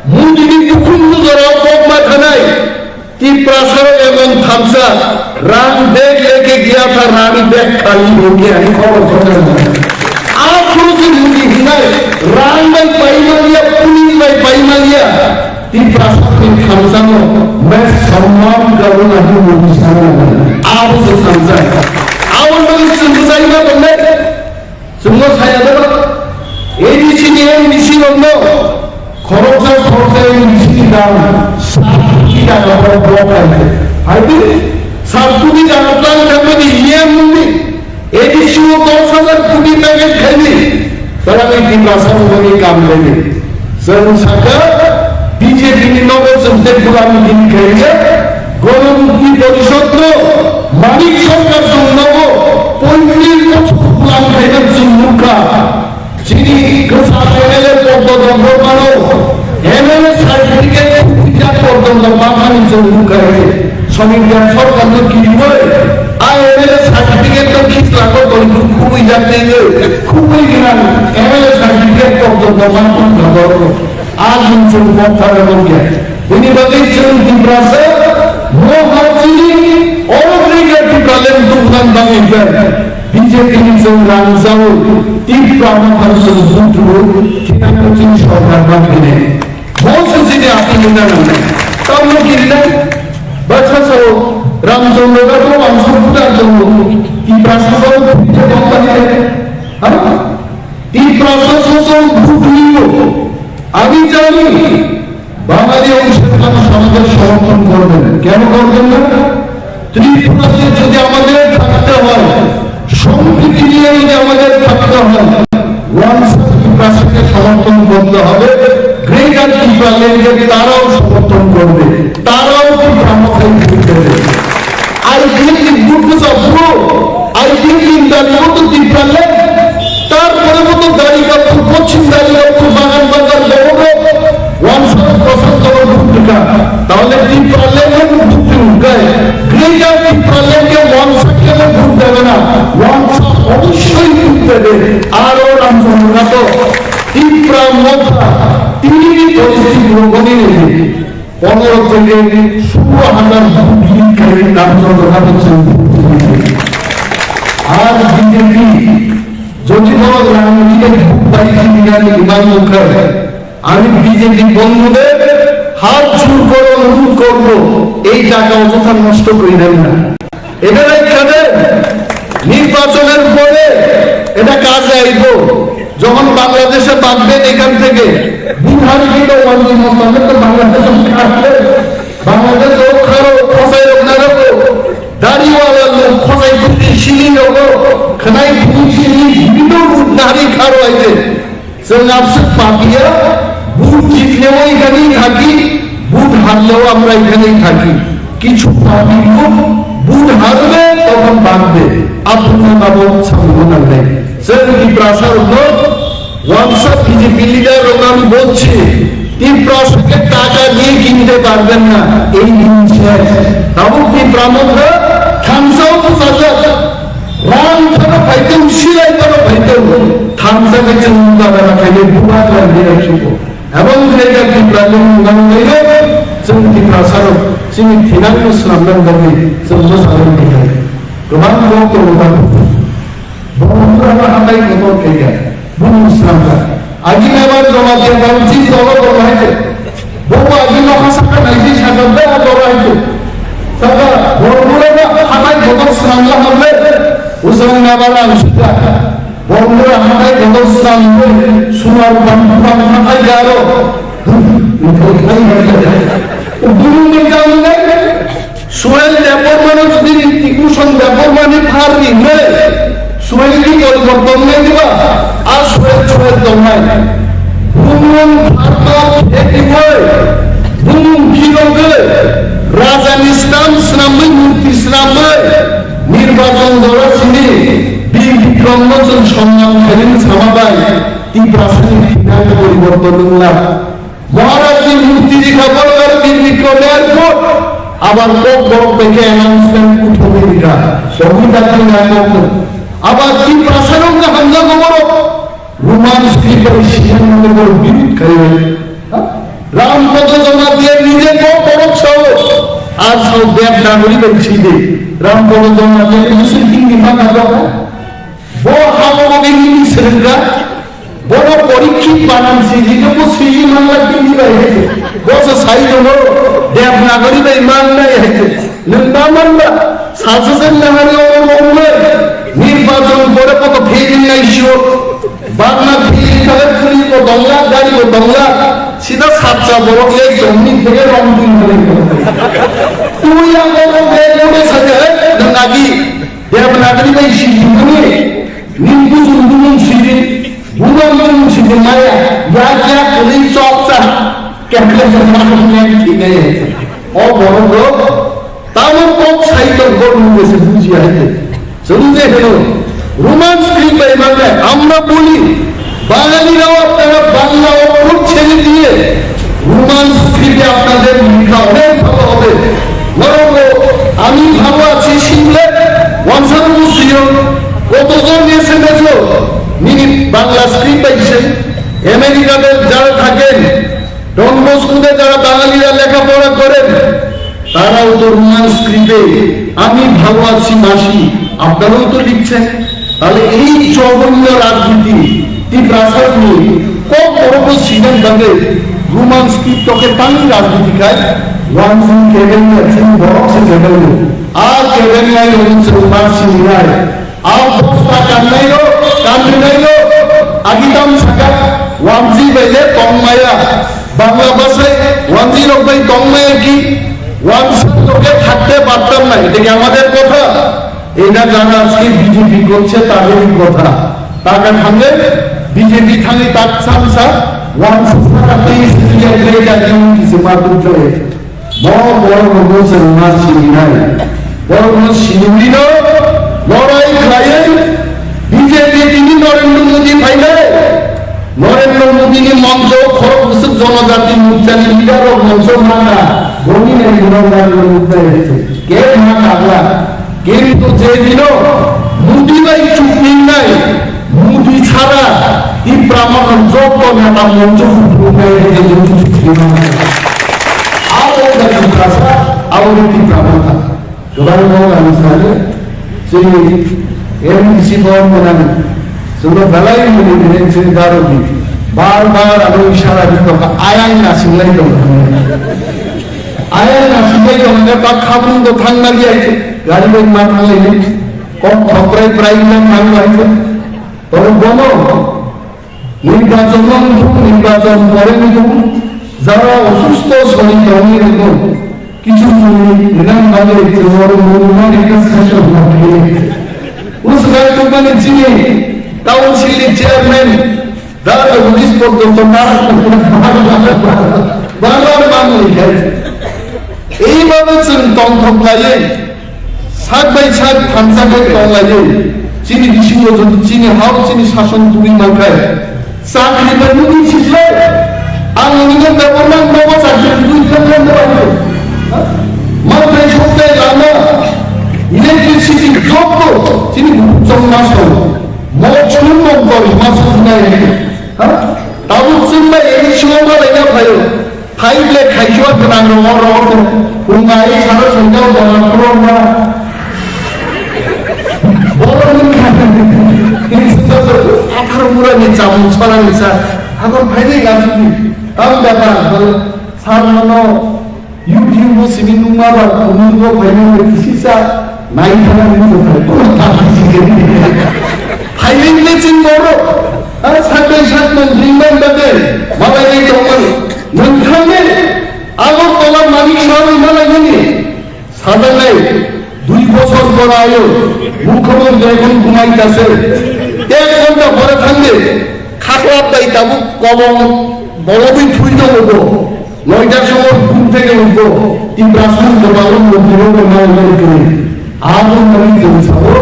mundini bukhum bujora kok ma thanai. Tiprasa rok emon thamsa, rang bag leke gaya tha, rang bag khali ho gaya, ani khobor khobor. Akhuru se mudi hinai, rang bai paimaliya, police bai paimaliya. Tiprasa ni thamsa no, main samman karuna hi mudi sana. Abo se thamsa. Abo se thamsa ina bende. Chwngno saya doro, A D C ni M D C rokno khoroksa khoroksa M D C ni dam sat koti taka borok block khaikhe. Haidi sat koti taka plan khaimani E M ni A D C o dos hajar koti packet khaini. Tara ni Tiprasa ni kam khaini. Chwng sakha B J P ni nogo chwng tei bulam gini khairya, Ganamukti Porishad no Manik Sarkar chwng nogo poitris bochor bulam khaina chwng nukha. Chini kwcham M L A Padma Debbarma no M L A certificate khubui jak Padma Debbarma ni chwng nukha. Songibya Sarkar no kiriwi a M L A certificate no khislak o tongwi khubui jak tei khubui gwnang M L A certificate Padma Debbarma no. A chwng chwng bok thara bok ya. Bini bagwi chwng Tiprasa, mo ha chini, oro khe Tipraland tungthang bangwi khe. B J P ni chwng rang jawi, Tipra Motha chwng buthuru, thina chwng sorkar bangwi ne. Mo se chini apni muna nang. Tamno kirina, bacha sao, Ramchandra Ghat o wangsa buta chwng, Tiprasa bangwi phirikhe bangwi ne. Ha? Tiprasa sosong buthuru. আমি জানি বাঙালি অংশের মানুষ আমাদের সমর্থন করবেন। কেন করবেন না? ত্রিপুরাতে যদি আমাদের থাকতে হয়, সম্প্রীতি নিয়ে যদি আমাদের থাকতে হয়, ওয়ানস টিপ্রাসাকে সমর্থন করতে হবে। গ্রেটার টিপ্রাল্যান্ডকে তারাও সমর্থন করবে, তারাও টিপ্রা মথায় ভোট দেবে। আইপিএফ নি ভোট বুঝা পুরো, আইপিএফ নি দাবি মতো টিপ্রাল্যান্ড, তারপরে মতো দাঁড়িপাল্লা, পশ্চিম দাঁড়িপাল্লা, বাগান বাজার, বড় ওয়ানসা প্রশান্ত ভোট দিকা, তাহলে টিপ্রাল্যান্ড ভোট দিকা, গ্রেটার টিপ্রাল্যান্ডকে ওয়ানসা কেন ভোট দেবে না? ওয়ানসা অবশ্যই ভোট দেবে। আরো রামচন্দ্র নাথ, টিপ্রা মথা, তিনি পরিস্থিতি গ্রহণে নেবে। পনেরো থেকে ষোলো হাজার ভোট লিড করে রামচন্দ্র নাথ সিং ভোট জিতেছে। আর বিজেপি যদি বড় রাজনীতিতে ভোট পাইছি কিনা ইমান মুখে, আমি বিজেপি বন্ধুদের হাত জোর করে অনুরোধ করব, এই টাকা অযথা নষ্ট করে দেন না। এটা রাখতে নির্বাচনের পরে এটা কাজে আইব। যখন বাংলাদেশে বাঁচবেন এখান থেকে, বিহারি কিন্তু ওয়ানজি মোহাম্মদ তো বাংলাদেশে থাকবে। বাংলাদেশ ও খারো, খোসাই ও নারকো, দাড়িওয়ালা লোক, খোসাই বুদ্ধি শিলি লোক, খানাই বুদ্ধি শিলি, বিভিন্ন রূপ নারী খারো আইছে। Chwng abswk papiya, vote জিতলেও এখানেই থাকি, vote হারলেও আমরা এখানেই থাকি। কিছু পাপী লোক ভোট হারবে, তখন বাঁচবে। আপনার বাবা সামনে দাঁড়ায়। Chwng Tiprasa rokno wansa B J P leader rokno ang bujchi, Tiprasa ke taka diye kinte parben na, ei din ches. Tabuk Tipra Motha thansa o bwsajak. Ram phano phaitong, silai phano phaitong, thansa ke chwng mukabela khainai bubagra leadership o. Ebong khaikha Tipra ni mungang naio, chwng Tiprasa rok chini thinang no swnamnani bagwi chwng bwsajak khaikha. Kwbang kok tongo. Bormura no hatai kotor khaikha, bumung swnamkha. Agi mebar Jamatia Bauchi dolo dolo hai khe. Bobo agi nokha saka naisi saka da dolo hai khe. Saka Bormura no hatai kotor swnamla hamle. Usang mebar ang suka. Bormura hatai kotor swnamle. Sunar bang bang hatai garo. Bumung ni kamu nai. Suel Debbarmano jodi Hrithik Roshan Debbarmani phar rinai, Suel ni poriborton nai diba, a Suel Suel tongnai. Bumung pharma khe dibai, bumung phirogwi, rajani stamp swnamwi, murti swnamwi, nirbachon jora simi, Bir Bikrom no chwng sonman khaini sama bai, Tiprasani thinani poriborton wngla. Maharaj ni murti rikha borok aro Bir Bikrom airport. Abar kok borok bai khe announcement uthogwi rikha. Tongwi dakti nai kok no. Abar Tiprasa rok no hamjago borok. Roman script bai sijak mane borok birud khai. Ha? Ram Podo Jamatia nije kok borok sao. Ar sao Devanagari bai sidi. Ram Podo Jamatia ni sing king ni ma ka do. Bo habo bo bini ni srengga. Bono Porikshit banan sijikhe bo siji manla tini bai hai se. Bo se sai tongo Devanagari bai mannai hai se. Nwng ma manba? Sasasen nahari oro romnai. Nirbachon pore koto failing nai sio. Bagna failing thale police bo tongla, gari bo tongla. Sida satsa borok le jomni theke rom twi thale. Twi ang borok le kore saja hai nwng agi. Devanagari bai siji mani. Ning bujung bujung sidi, bujung bujung sidi maya, yak yak kwlwi chok cha, kekle kekle kekle kekle. O borok rok, tamo kok sai tong kok nung se buji hai te. Chwng je heno, Roman script bai manai, আমরা বলি, বাঙালিরাও আপনারা বাংলা অক্ষর ছেড়ে দিয়ে রোমান স্ক্রিপ্টে আপনাদের লেখা অনেক ভালো হবে। বরং আমি ভালো আছি শিখলে ওয়ানসান মুসলিম কতজন এসএমএস ও মিনি বাংলা স্ক্রিপ্ট পাইছে। আমেরিকাতে যারা থাকেন, ডন বস্কোতে যারা বাঙালিরা লেখাপড়া করেন, তারাও তো রোমান স্ক্রিপ্টে আমি ভালো আছি মাসি, আপনারাও তো লিখছেন। তাহলে এই জঘন্য রাজনীতি, ত্রিপ্রাসাদ নিয়ে কত বড় সিজন থাকে, রোমান স্ক্রিপ্ট তোকে তাই রাজনীতি খায়, ওয়ান সিং কেবেন একজন বড় সে কেবেন আর কেবেন নাই, ওই সে উপার সিং নাই। Abosta kannairo, kanrinairo, agitam saka, wamji baile tongmaya, Bangla bhasai, wamji rok bai tongmaya ki, wamsa loke thakte partam na, এটা কি আমাদের কথা? এটা যারা আজকে বিজেপি করছে তাদেরই কথা। টাকা থাকলে বিজেপি থাকলে তার সামসা, wamsa saka তেইশ মিলিয়ন রেখা কেমন কিছু মাতুম চলে। Bo borok rokno chwng ma sinai. Borokno sinwino lorai khlaiwi B J P tini Narendra Modi phainai. Narendra Modi ni moncho khorok bwswk jonojati morcha ni leader rok moncho mangkha. Boni nai borok Narendra Modi nai. Ke ma kagla. Kintu je dino Modi bai chukningnai, Modi chara Tipra Motha jotto neta moncho huphungnai hai je Modi chukningnai. Abo da Tiprasa, abo da Tipra Motha. Kwbangma ang sani, chini M D C bo mwnang, chwngno belai mwnwi mwnwi chwng darodi. Bar bar ano isara di tongkha, ayang nasinglai tongkha. Ayang nasinglai tongkha, ba khabrung do thangna liya, gari bai ma thanglai ni. Kok thokrai prai wngna thang bai se. Toro bono nirbachon wngthung, nirbachon pore wngthung, jara osusto sori tongwi rwgwi kichu mwnwi rinani bagwi chwng oro mwnwi mani khe session hapkhe. Uswkang tongmani chini council ni chairman da Jagadish Porjonto bar bar bar manwi khe. Eibabe chwng tongthok laiwi, sak bai sak thansa khe tong laiwi, Chini bisingo jodi chini hao chini sason tubui mankhai, chakri bai nini siklai, ang nini government nogo chakri tubui thanglai no bai. Mankhai soklai lama, electricity jotto chini bukhuk chong ma song, mo chulung mong kori ma song nai. Ha? Tabuk chwng bai election o malaina phaio. Phai ble khaisua gwnang rok oro oro. Wng ai sara songja o dona khulokma. Borok wngkha. Atharo mura ni chamung sora ni sa. Abang phai ni gajini. Tam data. Sar mano. YouTube o simi nungma ba, nungma phaimani kisisa, nai thana ni thai, kono ta kisisa. Phaimani le chwng borok, a, sakbai sakman ringman bagwi, malai nai tongmani. Nung thangni, Agartala Manik Saha ni malai nini, sajaknai, dui bosor pora ayo, mukhyamantri ekon bunai kase, ek ghonta pore thangni, khaklap bai tabuk kobong, bolobwi thui tongo bo. Noita somor ghum theke utho, Tiprasa ni kwbangma montri rok no nai nai kwrwi. Abo wngmani chwng sabo,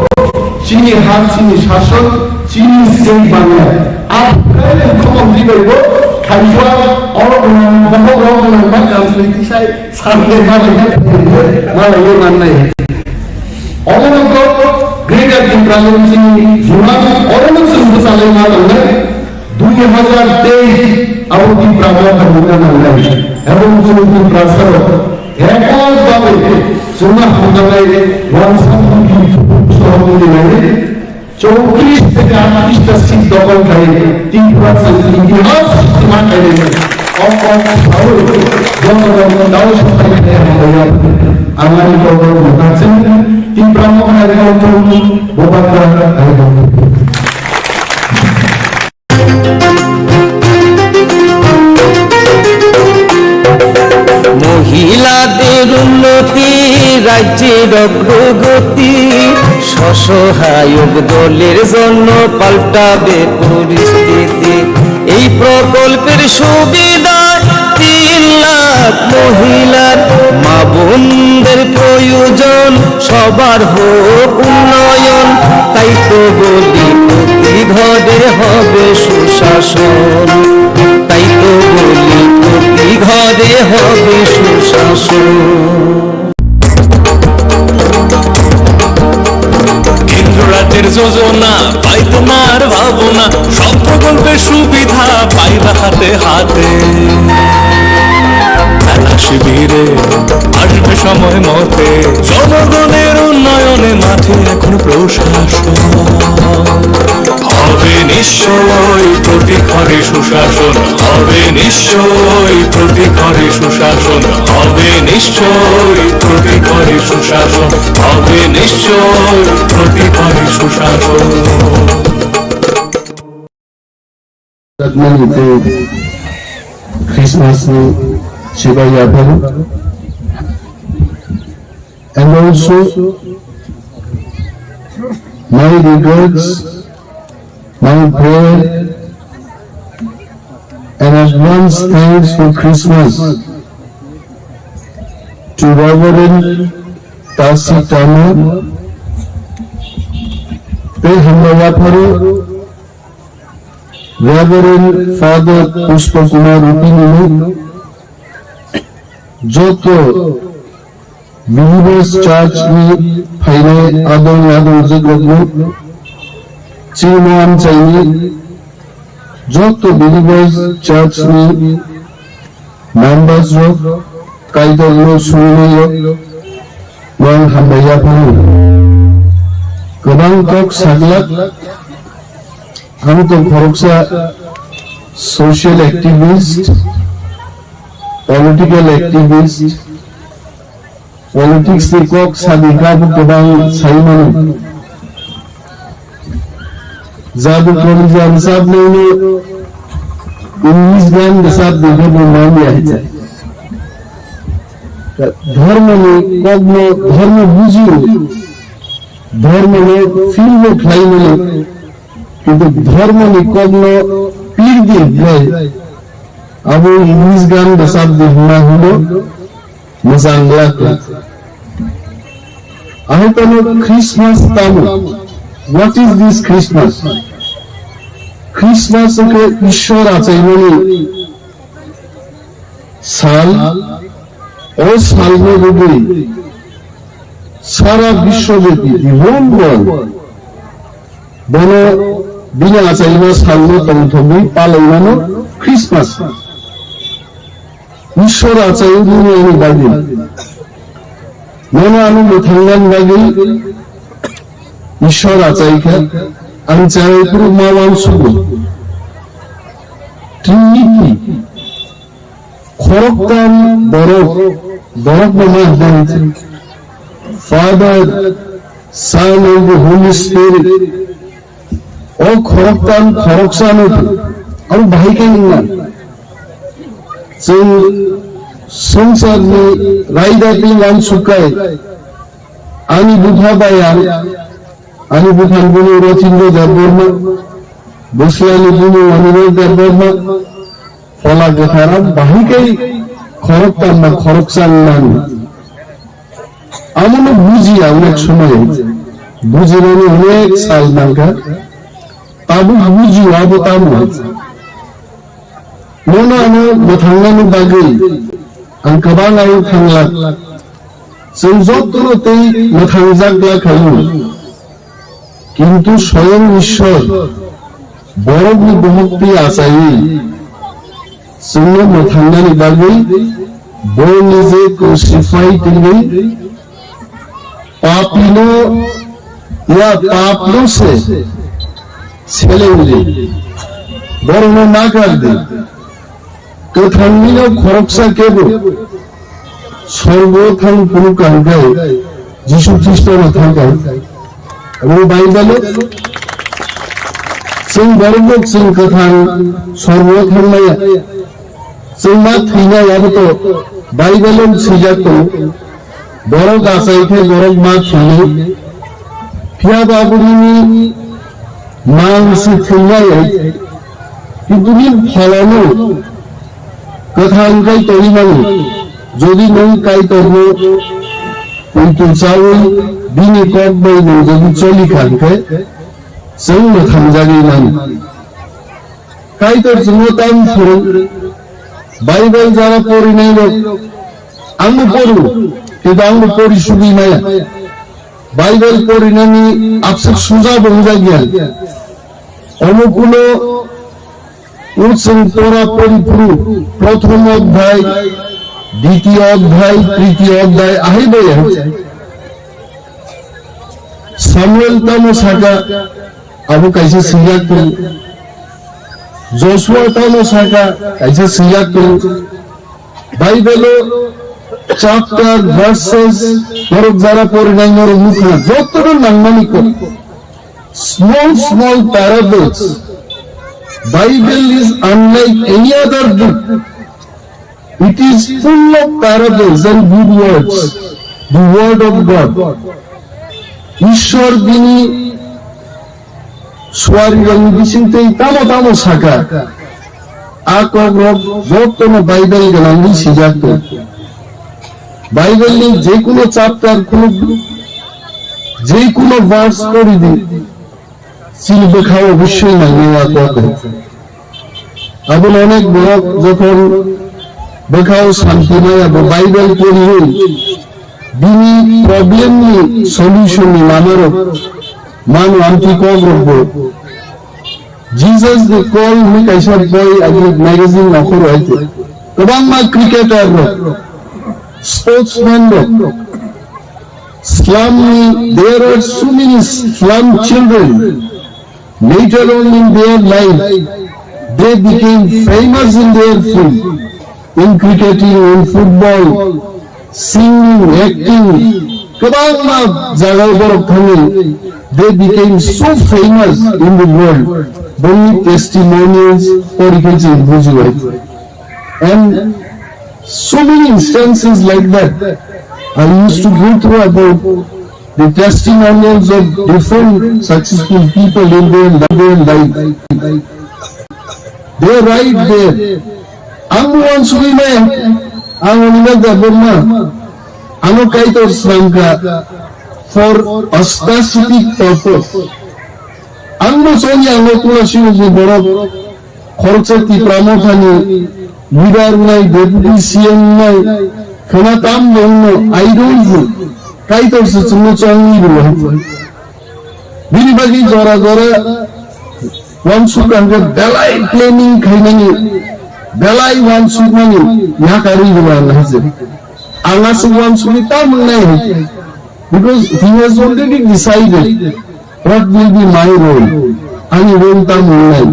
chini ha, chini sason, chini state Bangla. Aphai mukhyamantri bai bo khaijak, oro gwnang, bohok rok gwnang ba kamsoi tisai, sanle ma le ma le ye mannai. Omo no ko Greater Tipraland chini juang, oro no chwng bwchalai ma tongnai. Dui hajar teis abo Tipra Motha wngna nangnai, ebong chwng Tiprasa rok ekok babe chwngno hamjaknai, wansa mungkin sohor mungkin nai chowtris theke athris ta seat dokol khai Tipra chwng itihas sima khai nai. Ok ok sao jono jono dao sopai khai hambai ya. Angani kok kok mukha chwng Tipra Motha ni kok kok bobakra khai. মহিলাদের উন্নতি, রাজ্যের অগ্রগতি, স্বসহায়ক দলের জন্য পাল্টাবে পরিস্থিতি। এই প্রকল্পের সুবিধায় তিন লাখ মহিলার, মা বোনদের প্রয়োজন, সবার হোক উন্নয়ন। তাই তো বলি প্রতি ঘরে হবে সুশাসন, তাই তো বলি প্রতি ঘরে হবে সুশাসন। কেন্দ্র রাজ্যের যোজনা পাইতে না আর ভাবনা, সব প্রকল্পের সুবিধা পাইবা হাতে হাতে। থানা শিবিরে আসবে সময় মতে, জনগণের উন্নয়নে মাঠে এখন প্রশাসন। হবে নিশ্চয় প্রতি ঘরে সুশাসন, হবে নিশ্চয় প্রতি ঘরে সুশাসন, হবে নিশ্চয় প্রতি ঘরে সুশাসন, হবে নিশ্চয় প্রতি ঘরে সুশাসন। Mani tei Christmas ni chibai yapharo. And also, my regards, my prayer, and advance thanks for Christmas to Reverend Tasi Tama, tei hambai yapharo Reverend Father Pushpa Kumar Rupini no, joto Believers Church ni phainai adong adong jikrokno, chini amchaini joto Believers Church ni members rok, Kaitor no sungnai rok, no ang hambai yaphano. Kwbang kok saglak, ang to khoroksa social activist, political activist, politics ni kok sadi kha bo kwbang sai mano. Jadu Kolijan sab nini English gan de sab de bo manya hai. Dhormo ni kok no dhormo buji, dhormo no feel no khlai mano, kintu dhormo ni kok no pir di hai. Abo English gan de sab de hima hino. Mojang glak. Ahai tamo Christmas tamo. What is this Christmas? Christmas wngkha Ishwar achaimani sal. O salni rwgwi sara biswobyapi, the whole world, bono bini achaima salno tongthokgwi palaimano Christmas. Ishwar achai nini ani bagwi. Nono ano mwthangnani bagwi Ishwar achai kha. Ang chai phuru ma uansugo. Trinity. Khoroktham borok, borok no ma hwnwi Father, Son and the Holy Spirit. O khoroktham khoroksa no abo bahai khe wngna. Chwng swngcharni raida tei uansukai ani bupha bai ang, ani buphani buno Rotindra Debbarma, bwslani buno Anirudh Debbarma, Phola kwtharo bahai khe khoroktham ba khoroksa wngmani. Abono bujiya onek somoi, bujinani onek sal nangkha, tabuk bujio abo tamo hai. Nono ano mwthangnani bagwi ang kwbang ayuk thanglak. Chwng jotono tei mwthangjak glak khaio. Kintu soyong Ishwar borokni bohok twi achaiwi chwngno mwthangnani bagwi bo nije crucify tongwi papino ya papno se selengdi, borokno nakardi. Kwthangni no khoroksa kebo sorgo thang phuru kaham khe Jisu Khristo no thang kha. Abo Bible o chwng borok rok chwng kwthang sorgo thang maya. Chwng ma thwinai abo to Bible o swijak tongo. Borok achai khe borok ma thwinai. Phiya ba abo nini mang se thwinai. Kintu ni pholano kwthang Kaitor ni mani, jodi nwng Kaitorno poito chawi bini kok bai nwng jodi choli kha hwnkhe, chwng mwthangjagwi mani. Kaitor chwngno tamo phwrwng, Bible jara porinai rok, angbo poru, kintu angbo pori sugwi maya. Bible porinani abswk suja bo wngjakya. Omo kuno Uchung pora poriphuru, prothom odhyay, ditiyo odhyay, tritiyo odhyay, ahai bai ahai. Samuel tamo saka, abo kaisa swijak tongo. Joshua tamo saka, kaisa swijak tongo. Bible o chapter, verses, norok jara porinai norok nukha, jotono nangmani kok. Small, small parables. Bible is unlike any other book. It is full of parables and good words. The word of God. Ishwar bini suari rokni bisingtwi tamo tamo saka. A kokrok jotono Bible gwnangwi swijak tongo. Bible ni jekuno chapter khuluk di, jekuno verse pori di, chini bwkha o obosoi nangnai a kok hai. Abono onek borok jokhon bwkha o santi maya bo Bible poriwi bini problem ni solution ni lama rok mano amtwi kok rok bo. Jesus the Call hwnwi kaisa boi abo magazine nokhoro hai khe. Kwbangma cricketer rok, sportsman rok, slum ni, there are so many slum children. Later on in their life, they became famous in their field, in cricketing, in football, singing, acting, kwbangma jagao borok thangwi, they became so famous in the world. Boni testimonials pori khe chwng bujibai. And so many instances like that. I used to go through about the testimonials of different successful people in their, their life. They write there. Ang uansugwi maya, ang Animal Debbarma, ano Kaitor srangkha for a specific purpose. Ang bo soni ang bo Tulasi ni borok khoroksa Tipra Mothani leader wngnai, deputy C M wngnai, khwna tam bo wngno, I don't know. Kaitor se chwngno chongwi rwo. Bini bagwi jora jora uansuk ang khe belai planning khainani, belai uansukmani yakarwi rwo ang hai se. Ang aswk uansukwi tam wngnai hai se. Because he has already decided what will be my role. Ani role tam wngnai.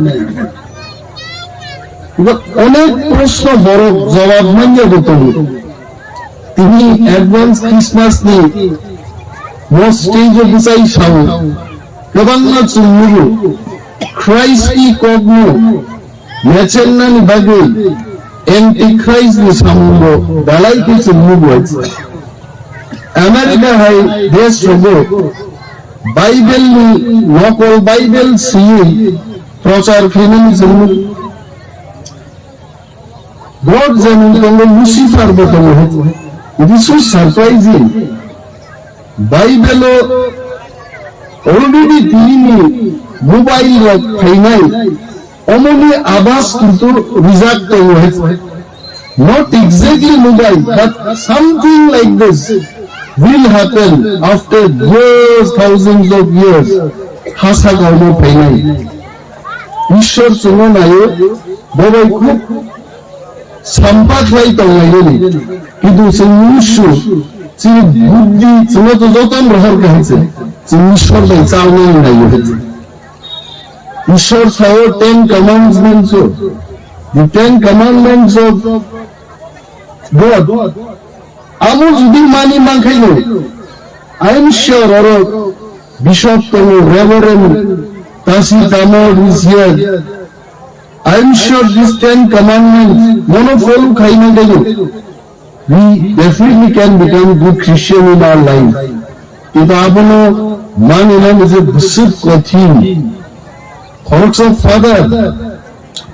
Because onek proshno borok jawab manya bo tongo. Tini advance Christmas ni mo stage o bwsai sao. Kwbangma chwng nugo. Christ ni kokno mechengnani bagwi Antichrist ni samungo belai khe chwng nugo. America hai desh rogo Bible ni nokol Bible siyui prochar khainani chwng nugo. God jemon tongo, Lucifer bo tongo. It is so surprising. Bible o already tini ni mobile rok phainai, omoni abas kintu rijak tongo. Not exactly mobile, but something like this will happen after years, thousands of years. Hasa kaumo phainai. Ishwar chwngno naio, bo bai khub sampa khlai tonglainani. Kintu chwng mnusu, chini buddhi chwngno to jotono rohor kha hai se. Chwng Ishwar bai chawnani naio hai se. Ishwar sao Ten Commandments o, the Ten Commandments of God. Amo jodi mani mankhaino, I am sure oro bishop tongo, reverend Tasi Tamor is here. I am sure these Ten Commandments mono follow khaina dego. We definitely can become good Christian in our life. Kintu abono manina nije bwswk kothin. Khoroksa father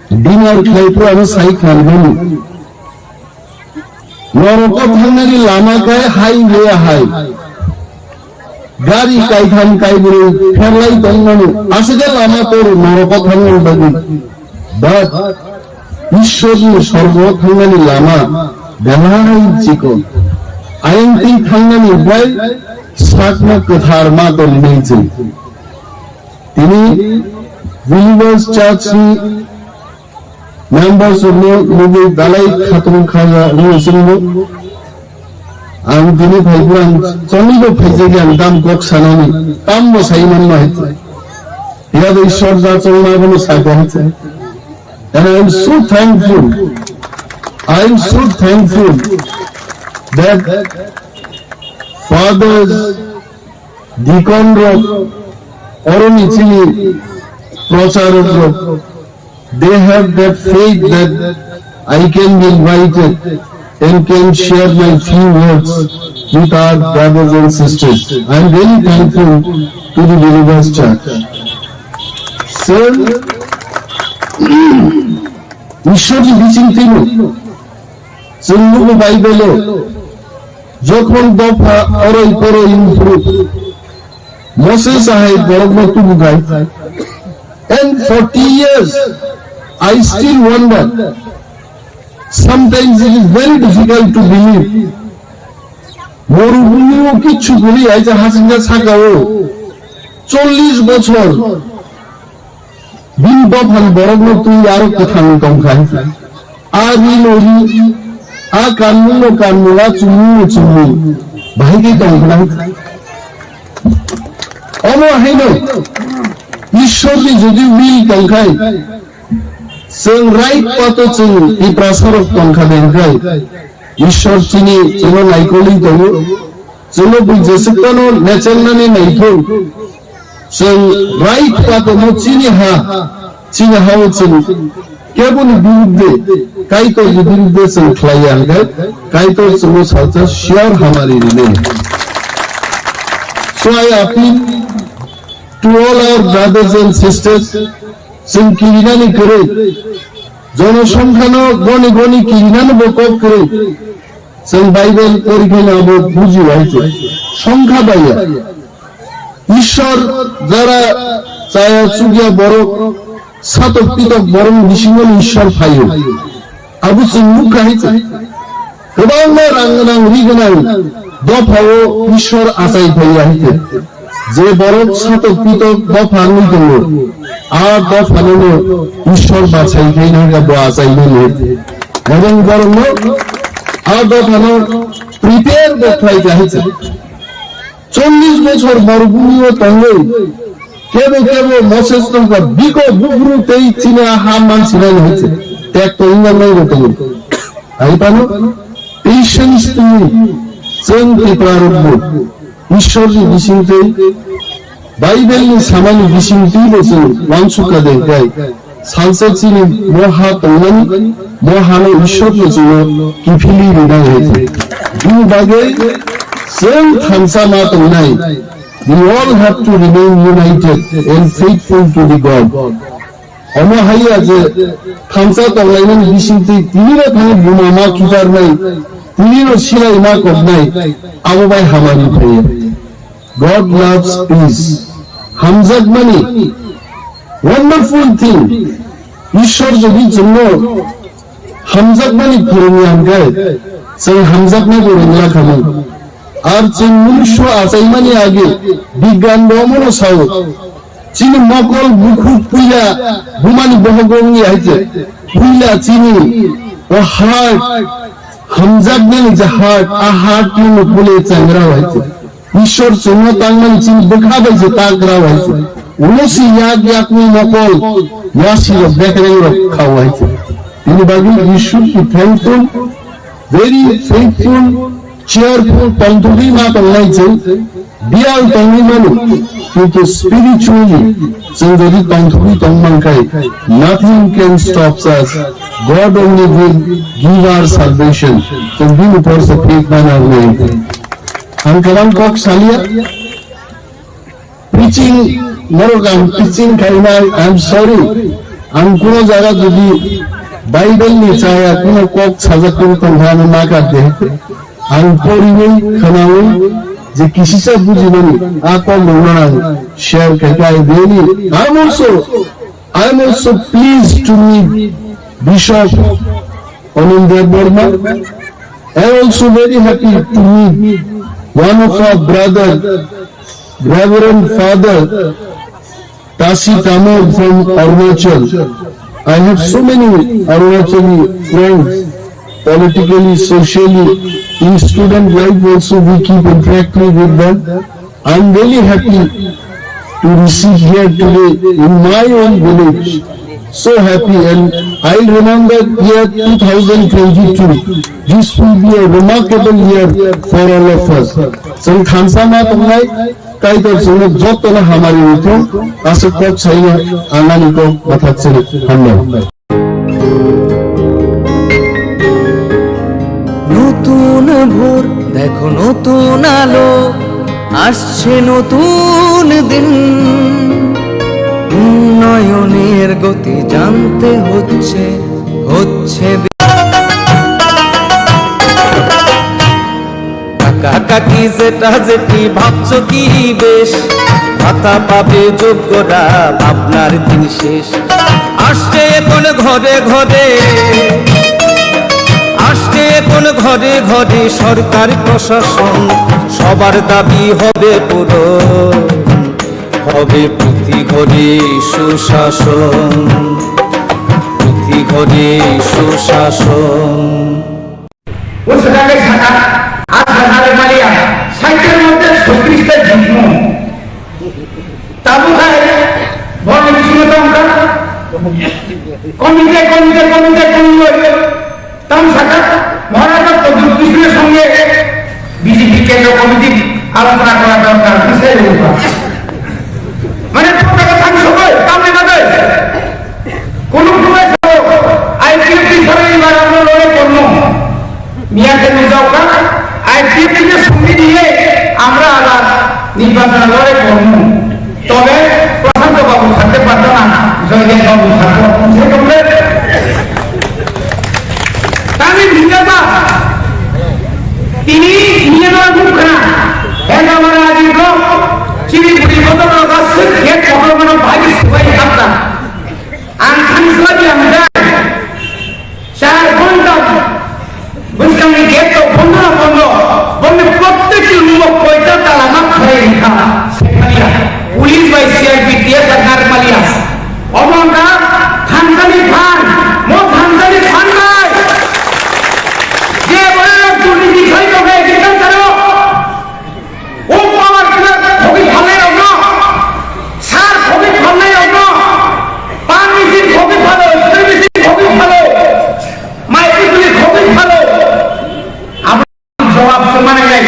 dinner khlai phuru ano sai khlai mani. Norok o thangnani lama khe highway hai. Gari kaitham kaibrwi pherlai tongmani. Aswk khe lama toro norok o thangnani bagwi. But Ishwarni sorgo thangnani lama belai chikon. Ayang twi thangnani bai sakno kwthar ma tongwi se. Tini Believers Church ni members rokno nugwi belai khatung kha ya wngwi chwngno. Ang tini phai phuru ang chongwi bo phaijak ya, ang tam kok sanani, tam bo sai manma hai. Phiya bo Ishwar da chongma bono sakha hai. And I am so thankful, I am so thankful that fathers, deacon rok, oroni chini procharok rok, they have that faith that I can be invited and can share my few words with our brothers and sisters. I am very thankful to the Believers Church. Sir, Ishwarni bisingtwi no chwng nugo Bible o, jokhon dopha oroi poroi wngphuru Moses ahai borokno tubukhai. And forty years, I still wonder. Sometimes it is very difficult to believe. Morubhumi o kichu kwrwi hai je hasingcha saka o chollish bochor. Bini dophani borokno twi aro kwthang tongkha. A rino ri, a kanmungno kanmung, a chumungno chumung. Bahai khe tongkha. Omo haino Ishwarni jodi will tongkhai, chwng right path o chwng Tiprasarok tongkha bengkhai. Ishwar chini chwngno naikolwi tongo. Chwngno bui jeswk phano nechengnani naithok. Chwng right path-o chini ha, chini ha-o chwng keboni birudde, Kaitorni birudde chwng khlai ya hwnkhe, Kaitor chwngno salsa sure hamari rinai. So I appeal to all our brothers and sisters, chwng kirinani kwrwi, jonosongkhano goni goni kirinani bo kok kwrwi. Chwng Bible porikheno abo bujiwai se. Songkha baiya. Ishwar jara Chaya chukya borok, satok pitok borok bisingo Ishwar phaio. Abo chwng nukha hai se. Kwbangma rang gwnang, ri gwnang dophao Ishwar achai phaio hai se. Je borok satok pitok dopha wngwi tongo, a dophanono Ishwar bachai khaina hwnba bo achai mano. Ebong borokno a dophano prepare bo khlai kha hai se. Chollish bochor morubhumio tongwi kebo kebo Moses tongkha, biko buphuru tei chini ha mansinani hai se. Tek to wngya nai bo tongo. Hai phano patience twi chwng Tipra rokbo Ishwarni bisingtwi, Bible ni samani bisingtwi bo chwng uansukha de kai. Salsa chini moha tongnani, mohano Ishwarno chwngno kiphilwi rinai hai se. Bini bagwi chwng thansa ma tongnai. We all have to remain united and faithful to the God. Omo haiya je thansa tonglainani bisingtwi tinino thani buma ma kitarnai, tinino silai ma koknai, abo bai hamari phaiya. God loves peace. Hamjakmani, wonderful thing. Ishwar jodi chwngno hamjakmani phwrwngya hwnkhe, chwng hamjakmani rwngla khamu. Ar chwng munso achaimani age bigyan bo omono sao. Chini mokol bukhuk puila bumani bohogo wngya hai se. Puila chini o heart, hamjakmani je heart, a heart ni mukule changra hai se. Ishwar chwngno tangmani chini bwkha bai se tagra hai se. Ulo si yak yakni mokol, yasi rok bekreng rok khao hai se. Bini bagwi we should be thankful, very faithful, cheerful, tongthokgwi ma tongnai chwng, biyal tongwi mano, kintu spiritually chwng jodi tongthokgwi tong mankhai, nothing can stop us. God only will give our salvation. Chwng bini upor se phik mana wngnai. Ang kwbang kok salia, preaching, norok ang preaching khainai, I'm sorry. Ang kuno jaga jodi Bible ni chaya kuno kok sajak khe tongkha, ano nakar de. Ang poriwi khwnawi je kisisa bujinani a kok rokno ang share khaikha, I really, I'm also, I'm also pleased to meet Bishop Anindya Burma. I'm also very happy to meet one of our brother, Reverend Father Tasi Tamol from Arunachal. I have so many Arunachali friends, politically, socially, in student life also we keep interacting with them. I'm really happy to receive here today in my own village. So happy, and I remember year two thousand twenty-two. This will be a remarkable year for all of us. Chwng thansa ma tongnai, Kaitor chwngno jotono hamari rwthwng, aswk kok saino ang ani kok mwthak chwrwk. Hambai. নতুন ভোর, দেখো নতুন আলো, আসছে নতুন দিন। উন্নয়নের গতি জানতে হচ্ছে, হচ্ছে। কাকা কাকি জেঠা জেঠি ভাবছো কি বেশ, ভাতা পাবে যোগ্যরা, ভাবনার দিন শেষ। আসছে এখন ঘরে ঘরে, আসছে এখন ঘরে ঘরে সরকার প্রশাসন, সবার দাবি হবে পূরণ। হবে প্রতি ঘরে সুশাসন, প্রতি ঘরে সুশাসন। O swkang khe sakha, a sakha rw maliya, saitel moddhe chhattish ta jigmo. Tabuk hai, borok ni bisingo tong kha. Komite, komite, komite, komite. Tamo sakha, Maharaj Pradyot Kishore songe B J P kendro committee alochona kora dorkar, bisai rwkha. Mane, protokol thang sogoi, tamni bagwi. Kunu kunu bai sabo, I P F T sarani bara amno lore kormo. Miya khe nujao kha, I P F T khe sumni diye, amra abar nirbachon lore kormo. Tobe Prashanto babu thakte parto na, Joydev babu thakto, se komle. Tani bhingaba, tini niyama mukhra, Hegamara adi blok, chini budi kotor aswk khe kotor mano bhai Sar ghonta bwskangni gate rok bondo na bondo, boni protekti room o koita tala ma khlai rikha, Sheikhaliya, police bai C R P T F sarkar maliya. Omo wngkha thansa ni phan, mo thansa ni phan bai. Je borok durniti khai tongkha agriculture o, o power plant khogwi phalnai rokno, sar khogwi phalnai rokno, pan machine khogwi phalo, spray machine khogwi phalo, mai machine khogwi phalo. Abo jawab se manai nai.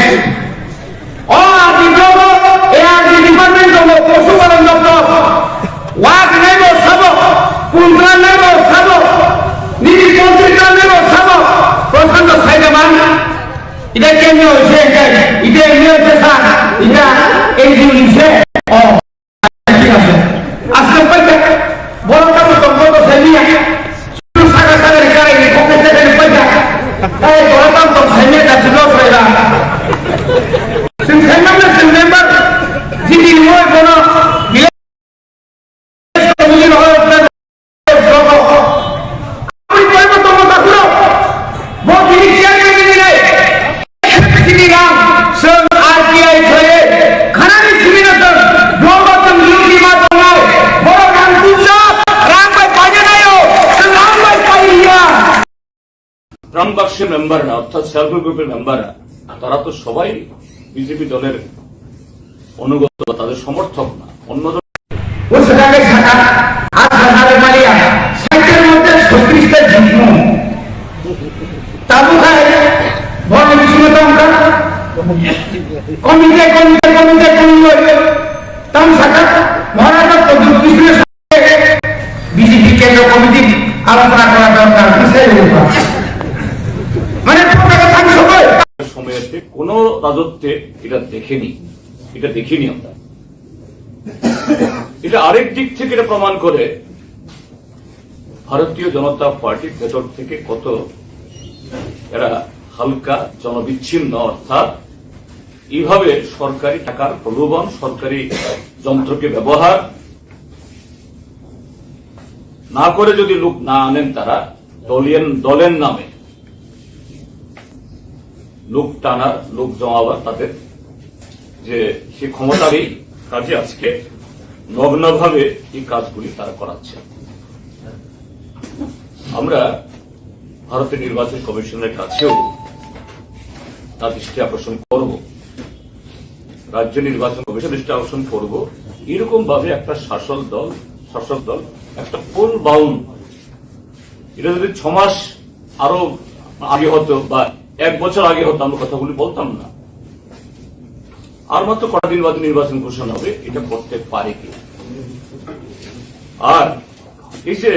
O R D block o, A R D department tongo, Posu Palon Doptor. Wak nai bo sabo, Kundra nai bo sabo, nini kontri nai bo sabo, Prashanto Saidaman. Ida kemio se, ida, ida kemio se sa, ida N G O ni se. Oh, thik ase. Asle paikha, boro tamo tongbo to saimia. Suru saka saka ni karai ni kokte te ni paikha. Ai, boro tamo tong saimia da jiblo saira. Sing saimia na sing member. Jidi ni moi bono. ত্রাণ বাক্সের মেম্বাররা, অর্থাৎ self help গ্রুপের মেম্বাররা, তারা তো সবাই বিজেপি দলের অনুগত বা তাদের সমর্থক না। অন্য দল O sakha khe sakha, a sakha rok maliya, saitel mote sotris ta jikmu. Tabuk hai, boni bisingo tongkha. Komite, komite, komite, komite. Tam sakha, Maharaj ta toduk bisne sakha, B J P kendro komiti alochona kora dorkar, bisai hoba. Mane, proteka thang sobai. সময়েতে কোনো রাজত্বে এটা দেখেনি, এটা দেখিনি আমরা। এটা আরেক দিক থেকে এটা প্রমাণ করে ভারতীয় জনতা পার্টির ভেতর থেকে কত এরা হালকা, জনবিচ্ছিন্ন, অর্থাৎ এইভাবে সরকারি টাকার প্রলোভন, সরকারি যন্ত্রকে ব্যবহার না করে যদি লোক না আনেন তারা দলিয়ান, দলের নামে লোক টানার, লোক জমাবার তাদের যে সে ক্ষমতার এই কাজে আজকে নগ্নভাবে এই কাজগুলি তারা করাচ্ছে। আমরা ভারতের নির্বাচন কমিশনের কাছেও তার দৃষ্টি আকর্ষণ করব, রাজ্য নির্বাচন কমিশন দৃষ্টি আকর্ষণ করব। এরকম ভাবে একটা শাসক দল, শাসক দল একটা পোল বাউন্ড, এটা যদি ছ মাস আরো আগে হতো বা এক বছর আগে হতো, আমরা কথাগুলি বলতাম না। আর মাত্র কটা দিন বাদে নির্বাচন ঘোষণা হবে, এটা করতে পারে কি? আর এই যে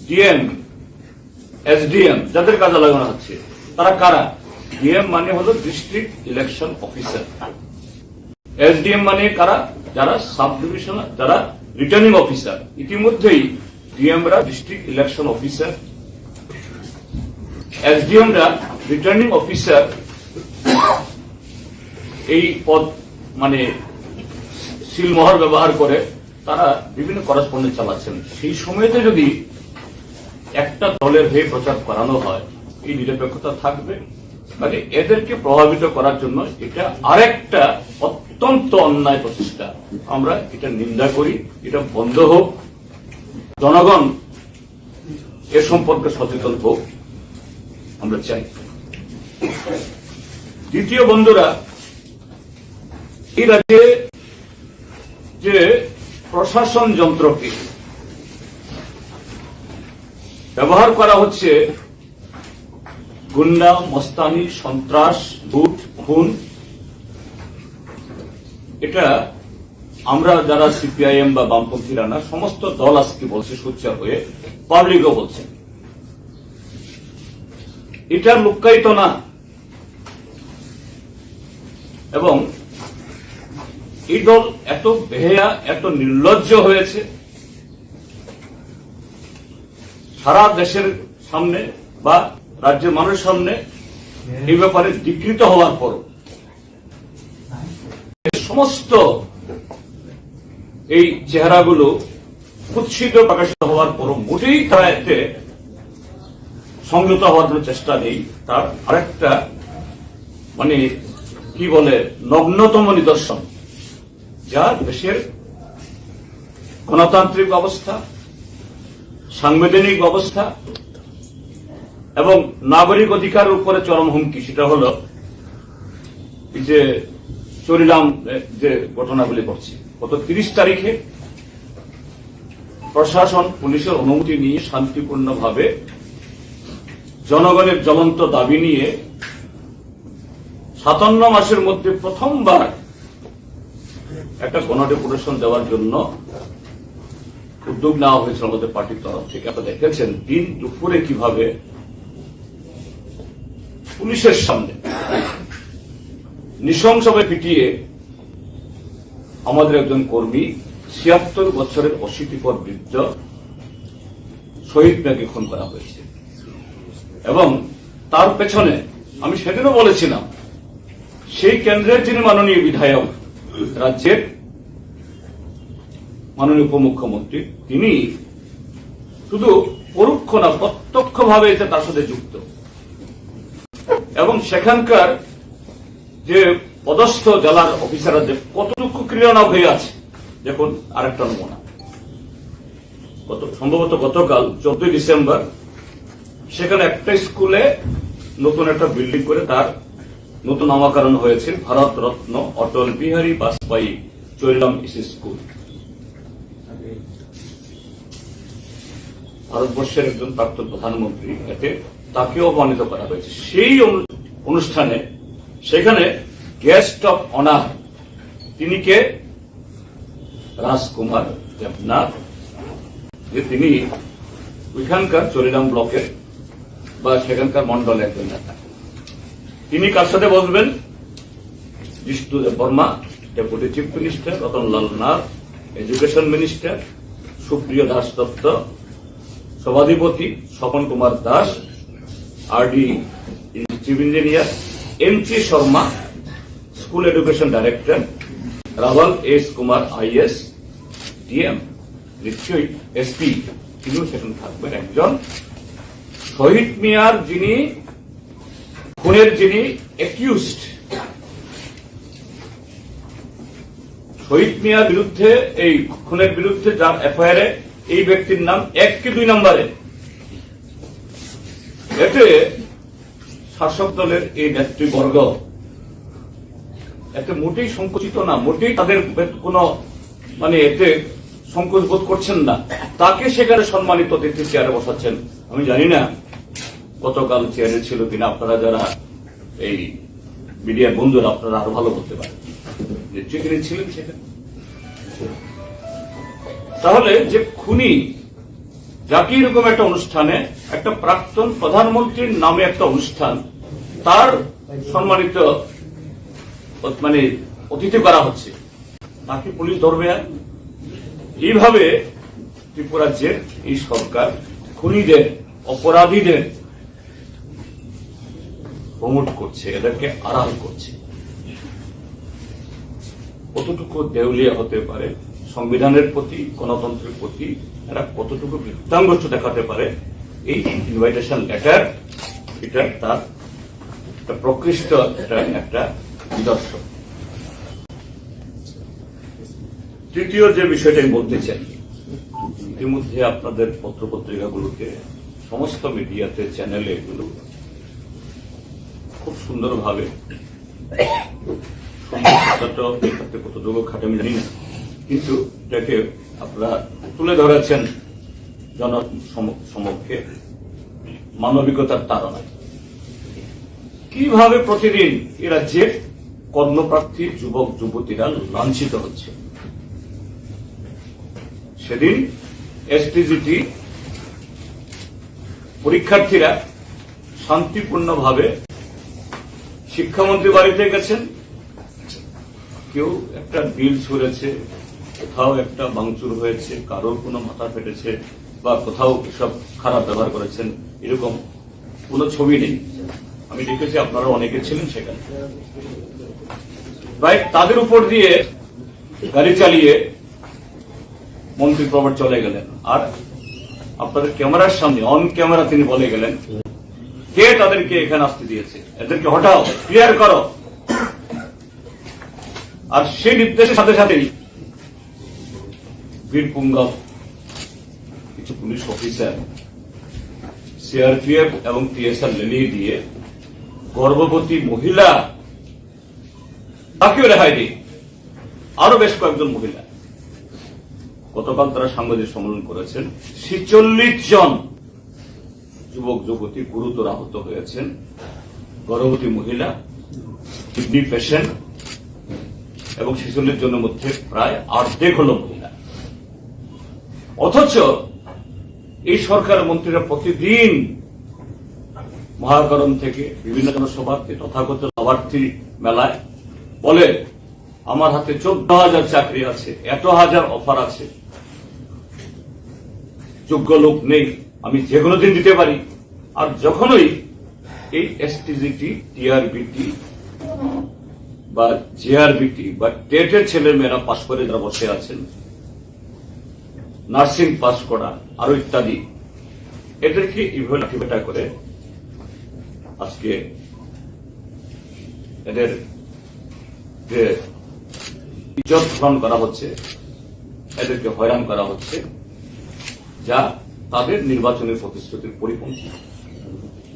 ডিএম, এসডিএম যাদের কাজে লাগানো হচ্ছে, তারা কারা? ডিএম মানে হলো ডিস্ট্রিক্ট ইলেকশন অফিসার। এসডিএম মানে কারা? যারা সাব ডিভিশনাল, যারা রিটার্নিং অফিসার। ইতিমধ্যেই ডিএমরা ডিস্ট্রিক্ট ইলেকশন অফিসার, এসডিএমরা রিটার্নিং অফিসার এই পদ, মানে, সিলমোহর ব্যবহার করে তারা বিভিন্ন করেসপন্ডেন্স চালাচ্ছেন। সেই সময়তে যদি একটা দলের হয়ে প্রচার করানো হয়, এই নিরপেক্ষতা থাকবে। মানে, এদেরকে প্রভাবিত করার জন্য এটা আরেকটা অত্যন্ত অন্যায় প্রচেষ্টা। আমরা এটা নিন্দা করি, এটা বন্ধ হোক, জনগণ এ সম্পর্কে সচেতন হোক, আমরা চাই। দ্বিতীয়, বন্ধুরা, এই রাজ্যে যে প্রশাসন যন্ত্রকে ব্যবহার করা হচ্ছে গুন্ডা, মস্তানি, সন্ত্রাস, লুট, খুন, এটা আমরা যারা সিপিআইএম বা বামপন্থীরা না, সমস্ত দল আজকে বলছে, সোচ্চার হয়ে পাবলিকও বলছে, এটা লুক্কায়িত না। এবং এই দল এত বেহায়া, এত নির্লজ্জ হয়েছে, সারা দেশের সামনে বা রাজ্যের মানুষের সামনে এই ব্যাপারে বিকৃত হওয়ার পর সমস্ত এই চেহারাগুলো কুৎসিত প্রকাশিত হওয়ার পরও মোটেই তারা এতে সংযত হওয়ার কোনো চেষ্টা নেই। তার আরেকটা, মানে, কি বলে, নগ্নতম নিদর্শন, যা দেশের গণতান্ত্রিক ব্যবস্থা, সাংবিধানিক ব্যবস্থা এবং নাগরিক অধিকার উপরে চরম হুমকি, সেটা হলো এই যে চরিলাম, এ, যে ঘটনাগুলি ঘটছে গত তিরিশ তারিখে, প্রশাসন পুলিশের অনুমতি নিয়ে শান্তিপূর্ণভাবে জনগণের জ্বলন্ত দাবি নিয়ে সাতান্ন মাসের মধ্যে প্রথমবার একটা গণডেপুটেশন দেওয়ার জন্য উদ্যোগ নেওয়া হয়েছিল আমাদের পার্টির তরফ থেকে। আপনারা দেখেছেন দিন দুপুরে কিভাবে পুলিশের সামনে নৃশংসভাবে পিটিয়ে আমাদের একজন কর্মী, ছিয়াত্তর বছরের অশীতিপর বৃদ্ধ শহীদ মিয়াকে খুন করা হয়েছে। এবং তার পেছনে, আমি সেদিনও বলেছিলাম, সেই কেন্দ্রের যিনি মাননীয় বিধায়ক, রাজ্যের মাননীয় উপমুখ্যমন্ত্রী, তিনি শুধু পরোক্ষ না, প্রত্যক্ষভাবে এতে তার সাথে যুক্ত। এবং সেখানকার যে পদস্থ জেলার অফিসাররা যে কতটুকু ক্রীড়ানক হয়ে আছে, দেখুন আরেকটা নমুনা। গত, সম্ভবত গতকাল চোদ্দই ডিসেম্বর, সেখানে একটা স্কুলে নতুন একটা বিল্ডিং করে তার নতুন নামকরণ হয়েছে ভারত রত্ন অটল বিহারী বাজপেয়ী চরিলাম এসি স্কুল। ভারতবর্ষের একজন প্রাক্তন প্রধানমন্ত্রী, এতে তাকেও অপমানিত করা হয়েছে। সেই অনু-, অনুষ্ঠানে সেখানে গেস্ট অফ অনার তিনি কে? রাজকুমার দেবনাথ, যে তিনি ওইখানকার চরিলাম ব্লকের বা সেখানকার মণ্ডল একজন নেতা। তিনি কার সাথে বসবেন? Jishnu Debbarma, deputy chief minister, Ratanlal Nath, education minister, Supriya Dasdutta, সভাধিপতি Swapan Kumar Das, RD chief engineer, MC Sharma, school education director, Rawal S Kumar IAS, DM, নিশ্চয়ই এসপি, তিনিও সেখানে থাকবেন। একজন শহীদ মিয়ার যিনি খুনের যিনি অ্যাকিউজড, শহীদ মিয়ার বিরুদ্ধে, এই খুনের বিরুদ্ধে যার এফআইআর এ এই ব্যক্তির নাম এক কি দুই নম্বরে, এতে শাসক দলের এই নেতৃবর্গ এতে মোটেই সংকুচিত না, মোটেই তাদের কোনো, মানে, এতে সংকোচ বোধ করছেন না। তাকে সেখানে সম্মানিত অতিথি চেয়ারে বসাচ্ছেন। আমি জানি না গতকাল চেয়ারে ছিল কিনা, আপনারা যারা এই মিডিয়ার বন্ধুরা, আপনারা আরো ভালো বলতে পারেন, নিশ্চয়ই তিনি ছিলেন সেখানে। তাহলে যে খুনি, যাকে এরকম একটা অনুষ্ঠানে একটা প্রাক্তন প্রধানমন্ত্রীর নামে একটা অনুষ্ঠান, তার সম্মানিত অত-, মানে, অতিথি করা হচ্ছে, তাকে পুলিশ ধরবে? আর এইভাবে ত্রিপুরা রাজ্যের এই সরকার খুনিদের, অপরাধীদের প্রমোট করছে, এদেরকে আড়াল করছে। কতটুকু দেউলিয়া হতে পারে সংবিধানের প্রতি, গণতন্ত্রের প্রতি, এরা কতটুকু বিরুদ্ধাঙ্গস্ত দেখাতে পারে, এই ইনভাইটেশন লেটার, এটা তার একটা প্রকৃষ্ট একটা, একটা নিদর্শন। তৃতীয় যে বিষয়টা আমি বলতে চাই, ইতিমধ্যে আপনাদের পত্র পত্রিকাগুলোতে, সমস্ত মিডিয়াতে, চ্যানেলে এগুলো খুব সুন্দরভাবে, সুন্দর কথাটা এক্ষেত্রে কতটুকু খাটে আমি জানি না, কিন্তু এটাকে আপনারা তুলে ধরেছেন জন সম-, সমক্ষে মানবিকতার তাড়নায়। কিভাবে প্রতিদিন এ রাজ্যের কর্মপ্রার্থী যুবক যুবতীরা লাঞ্ছিত হচ্ছে। সেদিন এসটিজিটি পরীক্ষার্থীরা শান্তিপূর্ণভাবে শিক্ষামন্ত্রী বাড়িতে গেছেন, কেউ একটা গ্রিল ছুঁড়েছে, কোথাও একটা ভাঙচুর হয়েছে, কারোর কোনো মাথা ফেটেছে বা কোথাও সব খারাপ ব্যবহার করেছেন, এরকম কোনো ছবি নেই। আমি দেখেছি, আপনারা অনেকে ছিলেন সেখানে। প্রায় তাদের উপর দিয়ে গাড়ি চালিয়ে মন্ত্রী প্রভার চলে গেলেন, আর আপনাদের ক্যামেরার সামনে, অন ক্যামেরা তিনি বলে গেলেন, "কে তাদেরকে এখানে আসতে দিয়েছে? এদেরকে হটাও, ক্লিয়ার করো।" আর সেই নির্দেশের সাথে সাথেই বীর পুঙ্গব, কিছু পুলিশ অফিসার, সিআরপিএফ এবং টিএসআর লেলিয়ে দিয়ে গর্ভবতী মহিলা, তাকেও রেহাই দিয়ে আরো বেশ কয়েকজন মহিলা গতকাল তারা সাংবাদিক সম্মেলন করেছেন। ছেচল্লিশ জন যুবক যুবতী গুরুতর আহত হয়েছেন, গর্ভবতী মহিলা, কিডনি পেশেন্ট, এবং ছেচল্লিশ জনের মধ্যে প্রায় অর্ধেক হলো মহিলা। অথচ এই সরকার মন্ত্রীরা প্রতিদিন মহাকরণ থেকে বিভিন্ন জনসভাতে তথাকথিত লাভার্থী মেলায় বলে, "আমার হাতে চোদ্দ হাজার চাকরি আছে, এত হাজার অফার আছে, যোগ্য লোক নেই, আমি যে কোনো দিন দিতে পারি।" আর যখনই এই এসটিজিটি, টিআরবিটি বা জেআরবিটি বা টেটের ছেলে মেয়েরা পাশ করে যারা বসে আছেন, নার্সিং পাস করা, আরো ইত্যাদি, এদেরকে এইভাবে লাঠিপেটা করে আজকে এদের যে ইজ্জত হরণ করা হচ্ছে, এদেরকে হয়রান করা হচ্ছে, যা তাদের নির্বাচনের প্রতিশ্রুতির পরিপন্থী,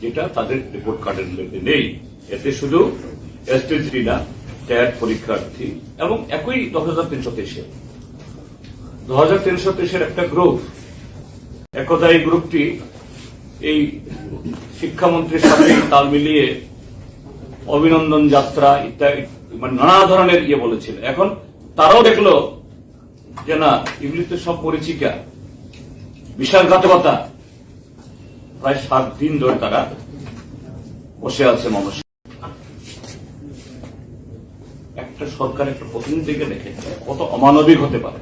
যেটা তাদের রিপোর্ট কার্ডের মধ্যে নেই। এতে শুধু এসটিজিটি না, টেট পরীক্ষার্থী এবং একই দশ হাজার তিনশো তেইশে, দশ হাজার তিনশো তেইশের একটা গ্রুপ, একদা এই গ্রুপটি এই শিক্ষামন্ত্রীর সাথে তাল মিলিয়ে অভিনন্দন যাত্রা ইত্যাদি, মানে, নানা ধরনের ইয়ে বলেছিল। এখন তারাও দেখলো যে না, এগুলি তো সব মরীচিকা, বিশ্বাসঘাতকতা। প্রায় সাত দিন ধরে তারা বসে আছে মানুষ। একটা সরকার একটা প্রতিনিধিকে দেখে কত অমানবিক হতে পারে।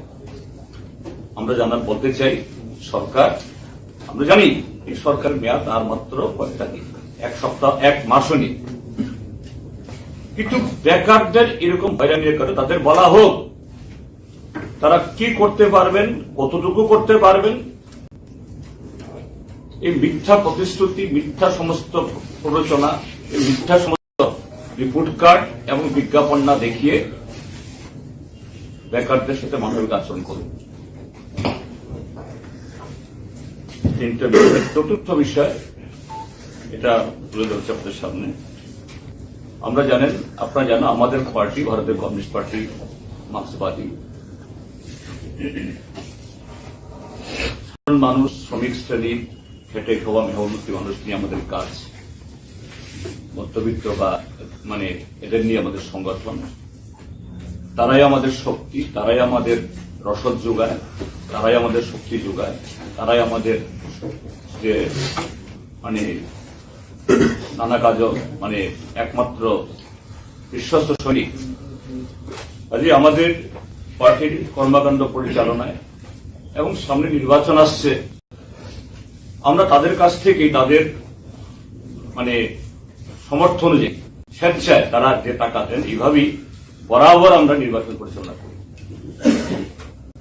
আমরা জানা বলতে চাই, সরকার, আমরা জানি এই সরকার মেয়াদ আর মাত্র কয়েকটা দিন, এক সপ্তাহ, এক মাসও নেই, কিন্তু বেকারদের এরকম হয়রানি করে তাদের বলা হোক, তারা কি করতে পারবেন, কতটুকু করতে পারবেন। এই মিথ্যা প্রতিশ্রুতি, মিথ্যা সমস্ত প্ররোচনা, এই মিথ্যা সমস্ত রিপোর্ট কার্ড এবং বিজ্ঞাপন না দেখিয়ে বেকারদের সাথে মানবিক আচরণ করুন। তিনটা বিষয়। চতুর্থ বিষয়, এটা তুলে ধরছি আপনাদের সামনে। আমরা জানেন, আপনারা জানেন, আমাদের পার্টি, ভারতের কমিউনিস্ট পার্টি, মার্ক্সবাদী, সাধারণ মানুষ, শ্রমিক শ্রেণী, খেটে খাওয়া মেহনতি মানুষ নিয়ে আমাদের কাজ, মধ্যবিত্ত বা, মানে, এদের নিয়ে আমাদের সংগঠন। তারাই আমাদের শক্তি, তারাই আমাদের রসদ যোগায়, তারাই আমাদের শক্তি যোগায়, তারাই আমাদের যে, মানে, নানা কাজ, মানে, একমাত্র বিশ্বস্ত সৈনিক। কাজেই আমাদের পার্টির কর্মকাণ্ড পরিচালনায় এবং সামনে নির্বাচন আসছে, আমরা তাদের কাছ থেকে তাদের, মানে, সমর্থ অনুযায়ী স্বেচ্ছায় তারা যে টাকা দেন, এইভাবেই বরাবর আমরা নির্বাচন পরিচালনা করি।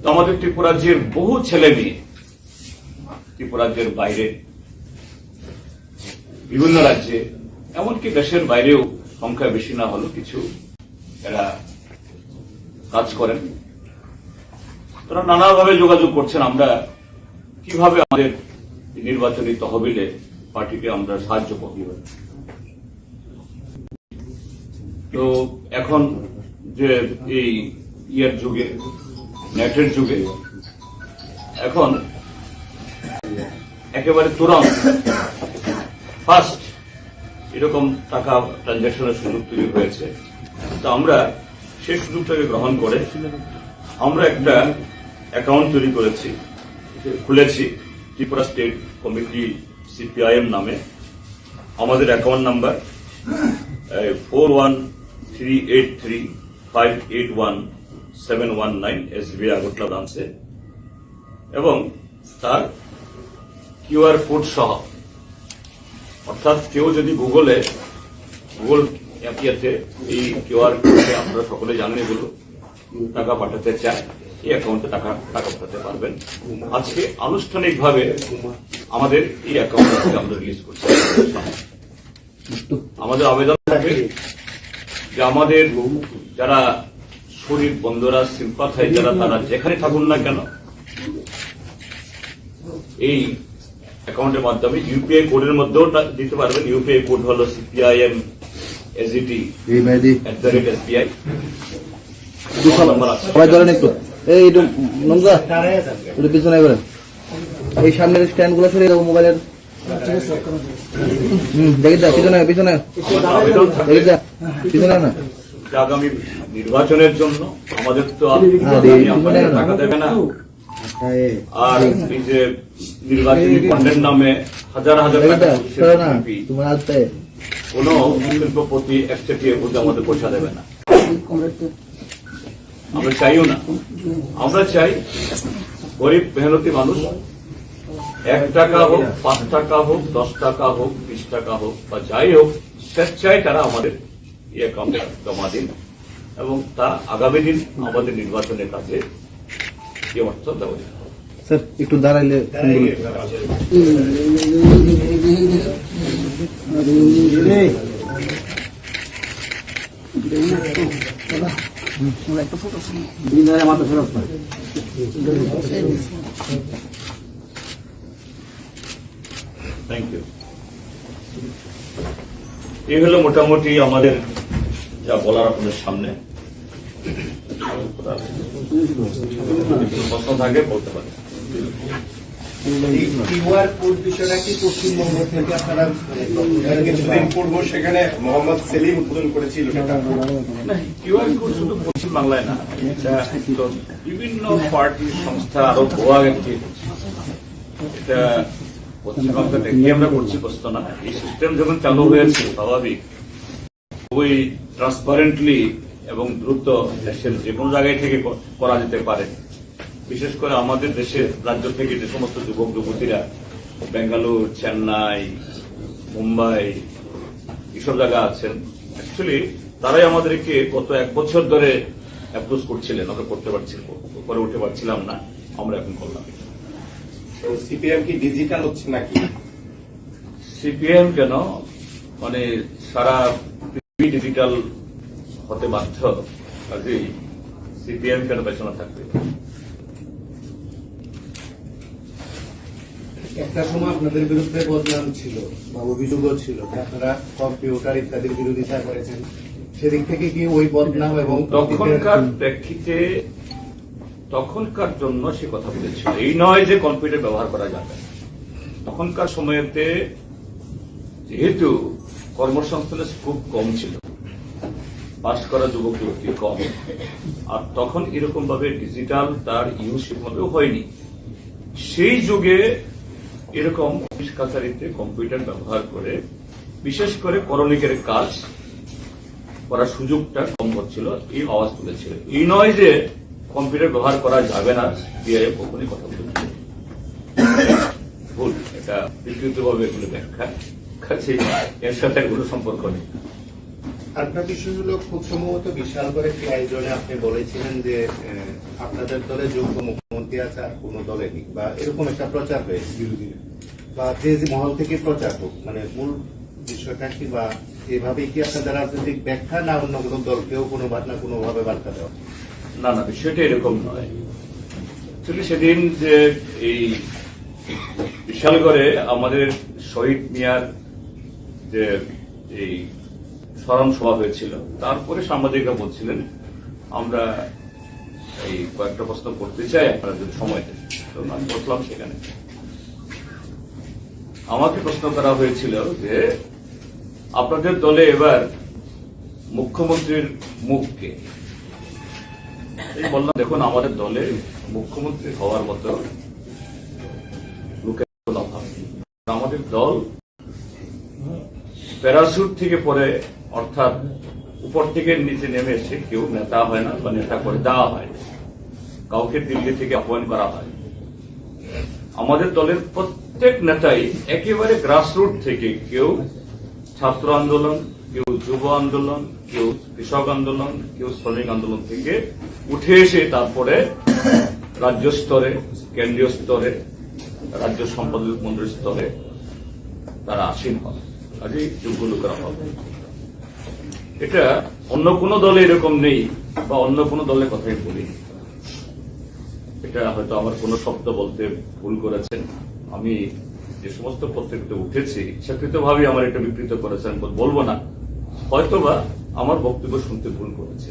তো আমাদের ত্রিপুরাজ্যের বহু ছেলে মেয়ে, ত্রিপুরাজ্যের বাইরে, বিভিন্ন রাজ্যে, এমনকি দেশের বাইরেও সংখ্যা বেশি না হলেও কিছু এরা কাজ করেন। তারা নানাভাবে যোগাযোগ করছেন, আমরা কিভাবে আমাদের নির্বাচনী তহবিলে পার্টিকে আমরা সাহায্য করতে পারি। তো এখন যে এই ইয়ের যুগে, নেটের যুগে, এখন একেবারে তুরন্ত ফাস্ট এরকম টাকা ট্রানজ্যাকশনের সুযোগ তৈরি হয়েছে। তো আমরা সেই সুযোগটাকে গ্রহণ করে আমরা একটা অ্যাকাউন্ট তৈরি করেছি, খুলেছি ত্রিপুরা স্টেট কমিটি, সিপিআইএম নামে। আমাদের account number four one three eight three five eight one seven one nine, SBI Agartala ব্রাঞ্চে। এবং তার কিউআর কোড সহ, অর্থাৎ কেউ যদি গুগলে, গুগল অ্যাপ ইয়েতে এই কিউআর কোডে, আপনারা সকলে জানেন এগুলো, টাকা পাঠাতে চায়, এই অ্যাকাউন্টে টাকা, টাকা পাঠাতে পারবেন। আজকে আনুষ্ঠানিকভাবে আমাদের এই অ্যাকাউন্ট আজকে আমরা রিলিজ করছি। আমাদের আবেদন থাকবে যে আমাদের যারা শরিক বন্ধুরা, সিম্পাথাইজাররা, তারা যেখানে থাকুন না কেন, এই অ্যাকাউন্টের মাধ্যমে ইউপিআই কোডের মধ্যেও টা-, দিতে পারবেন। ইউপিআই কোড হলো সিপিআইএম এজিটি এই ভাই দি। At the rate SBI. একটু সব-, নম্বর আছে। সবাই ধরেন একটু। এই একটু নন্দা, একটু পিছনে করেন। এই সামনের স্ট্যান্ড গুলো সরিয়ে দেবো মোবাইলের। হুম, দেখি যা, পিছনে, পিছনে। দেখি যা, পিছনে না। যে আগামী নির্বাচনের জন্য আমাদের তো আর হ্যাঁ, আগামী পিছনে আপনাদের না। টাকা দেবে না। আর এই যে নির্বাচনী বন্ডের নামে হাজার হাজার টাকা এটা, ঘুষের শোনো না, ফি। তোমার হাতে। কোনো শিল্পপতি একচেটিয়া বুঝে আমাদের পয়সা দেবে না। আমরা চাইও না। আমরা চাই গরিব মেহনতি মানুষ এক টাকা হোক, পাঁচ টাকা হোক, দশ টাকা হোক, বিশ টাকা হোক বা যাই হোক, স্বেচ্ছায় তারা আমাদের এই অ্যাকাউন্টে জমা দিন এবং তা আগামী দিন আমাদের নির্বাচনের কাজে এই অর্থ ব্যবহৃত হবে। স্যার, একটু দাঁড়াইলে সুন্দর হতো। Thank you. এই হলো মোটামুটি আমাদের যা বলার আপনাদের সামনে। কিছু প্রশ্ন থাকে বলতে পারেন। এই কিউআর কোড বিষয়টা কি পশ্চিমবঙ্গ থেকে আপনারা, মানে, কিছুদিন পূর্ব সেখানে মোহাম্মদ সেলিম উদ্বোধন করেছিল সেটা? না, কিউআর কোড শুধু পশ্চিম বাংলায় না, এটা তো বিভিন্ন পার্টি সংস্থা আরো গোয়া গেছে। এটা পশ্চিমবঙ্গ থেকে আমরা করছি প্রশ্ন না। এই সিস্টেম যখন চালু হয়েছে, স্বাভাবিক খুবই ট্রান্সপারেন্টলি এবং দ্রুত দেশের যে কোনো জায়গায় থেকে ক-, করা যেতে পারে। বিশেষ করে আমাদের দেশের রাজ্য থেকে যে সমস্ত যুবক যুবতীরা বেঙ্গালোর, চেন্নাই, মুম্বাই, এইসব জায়গা আছেন, অ্যাকচুয়ালি তারাই আমাদেরকে গত এক বছর ধরে অ্যাপ্রোচ করছিলেন, আমরা করতে পারছি, করে উঠতে পারছিলাম না, আমরা এখন করলাম। সিপিএম কি ডিজিটাল হচ্ছে নাকি? সিপিএম কেন, মানে, সারা পৃথিবী ডিজিটাল হতে বাধ্য, কাজেই সিপিএম কেন পেছনে থাকবে? একটা সময় আপনাদের বিরুদ্ধে বদনাম ছিল বা অভিযোগও ছিল যে আপনারা কম্পিউটার ইত্যাদির বিরোধিতা করেছেন, সেদিক থেকে কি ওই বদনাম এবং তখনকার প্রেক্ষিতে, তখনকার জন্য সে কথা বলেছিল। এই নয় যে কম্পিউটার ব্যবহার করা যাবে না। তখনকার সময়তে যেহেতু কর্মসংস্থানের স্কোপ কম ছিল, পাস করা যুবক যুবতী কম, আর তখন এরকম ভাবে ডিজিটাল তার ইউজ সেভাবেও হয়নি। সেই যুগে এরকম অফিস কাছারিতে কম্পিউটার ব্যবহার করে, বিশেষ করে করণিকের কাজ করার সুযোগটা কম হচ্ছিল, এই আওয়াজ তুলেছিল। এই নয় যে কম্পিউটার ব্যবহার করা যাবে না, বিআইএম কখনোই কথা বলেছিল। ভুল, এটা বিকৃতভাবে এগুলো ব্যাখ্যা, কাজেই এর সাথে কোনো সম্পর্ক নেই। আরেকটা বিষয় হলো, খুব সম্ভবত বিশাল করে একটি আয়োজনে আপনি বলেছিলেন যে, আহ, আপনাদের দলে যোগ্য মুখ্যমন্ত্রী আছে, আর কোনো দলে নেই, বা এরকম একটা প্রচার হয়েছে। বিরোধী। বা যে যে মহল থেকে প্রচার হোক, মানে, মূল বিষয়টা কি, বা এভাবে কি আপনাদের রাজনৈতিক ব্যাখ্যা, না অন্য কোনো দলকেও কোনো বা-, না কোনোভাবে বার্তা দেওয়া? না, না, বিষয়টা এরকম নয়। Actually সেদিন যে এই বিশাল করে আমাদের শহীদ মিয়ার যে এই স্মরণ সভা হয়েছিল, তারপরে সাংবাদিকরা বলছিলেন, "আমরা এই কয়েকটা প্রশ্ন করতে চাই, আপনারা যদি সময় দেন।" তো আমি বসলাম সেখানে। আমাকে প্রশ্ন করা হয়েছিল যে, "আপনাদের দলে এবার মুখ্যমন্ত্রীর মুখ কে?" আমি বললাম, "দেখুন, আমাদের দলে মুখ্যমন্ত্রী হওয়ার মতো লোকের কোনো অভাব নেই। আমাদের দল প্যারাশুট থেকে পড়ে, অর্থাৎ উপর থেকে নিচে নেমে এসে কেউ নেতা হয় না বা নেতা করে দেওয়া হয় না, কাউকে দিল্লি থেকে অ্যাপয়েন্ট করা হয়। আমাদের দলের প্রত্যেক নেতাই একেবারে গ্রাসরুট থেকে, কেউ ছাত্র আন্দোলন, কেউ যুব আন্দোলন, কেউ কৃষক আন্দোলন, কেউ শ্রমিক আন্দোলন থেকে উঠে এসে তারপরে রাজ্য স্তরে, কেন্দ্রীয় স্তরে, রাজ্য সম্পাদক মণ্ডলীর স্তরে তারা আসীন হন। কাজেই যোগ্য লোকেরা হন। এটা অন্য কোনো দলে এরকম নেই বা অন্য কোনো দলের কথাই বলি। এটা হয়তো আমার কোনো শব্দ বলতে ভুল করেছেন। আমি যে সমস্ত পত্রিকাতে উঠেছি, ইচ্ছাকৃতভাবেই আমার এটা বিকৃত করেছেন, বল-, বলবো না, হয়তোবা আমার বক্তব্য শুনতে ভুল করেছে।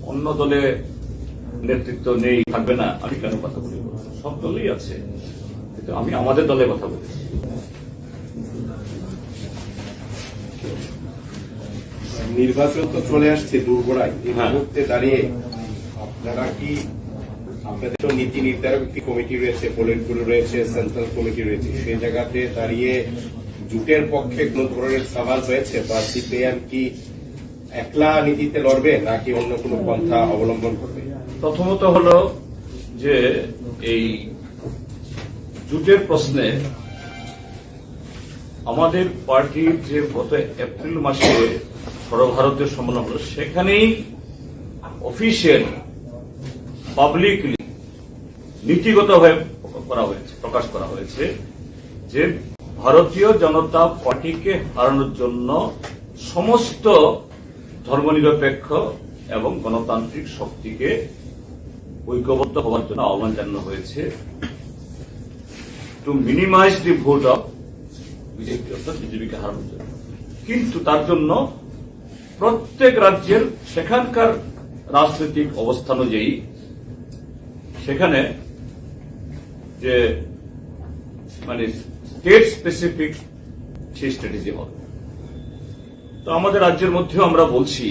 অন্য দলে নেতৃত্ব নেই, থাকবে না, আমি কেন কথা বলি? সব দলেই আছে, কিন্তু আমি আমাদের দলে কথা বলেছি। নির্বাচন তো চলে আসছে দোরগোড়ায়। এই হ্যাঁ। মুহূর্তে দাঁড়িয়ে আপনারা কি, আপনাদের তো নীতি নির্ধারক একটি কমিটি রয়েছে, পলিট ব্যুরো রয়েছে, সেন্ট্রাল কমিটি রয়েছে, সেই জায়গাতে দাঁড়িয়ে জোটের পক্ষে কোনো ধরনের সওয়াল রয়েছে বা সিপিআইএম কি একলা নীতিতে লড়বে নাকি অন্য কোনো পন্থা অবলম্বন করবে? প্রথমত হলো যে এই জোটের প্রশ্নে আমাদের পার্টির যে গত এপ্রিল মাসে সর্বভারতীয় সম্মেলন হলো, সেখানেই অফিসিয়ালি, পাবলিকলি, নীতিগতভাবে করা হয়েছে, প্রকাশ করা হয়েছে যে ভারতীয় জনতা পার্টিকে হারানোর জন্য সমস্ত ধর্মনিরপেক্ষ এবং গণতান্ত্রিক শক্তিকে ঐক্যবদ্ধ হওয়ার জন্য আহ্বান জানানো হয়েছে, to minimize the vote of BJP, অর্থাৎ বিজেপিকে হারানোর জন্য। কিন্তু তার জন্য প্রত্যেক রাজ্যের সেখানকার রাজনৈতিক অবস্থা অনুযায়ী সেখানে যে মানে স্টেট স্পেসিফিক সেই স্ট্র্যাটেজি হবে। তো আমাদের রাজ্যের মধ্যেও আমরা বলছি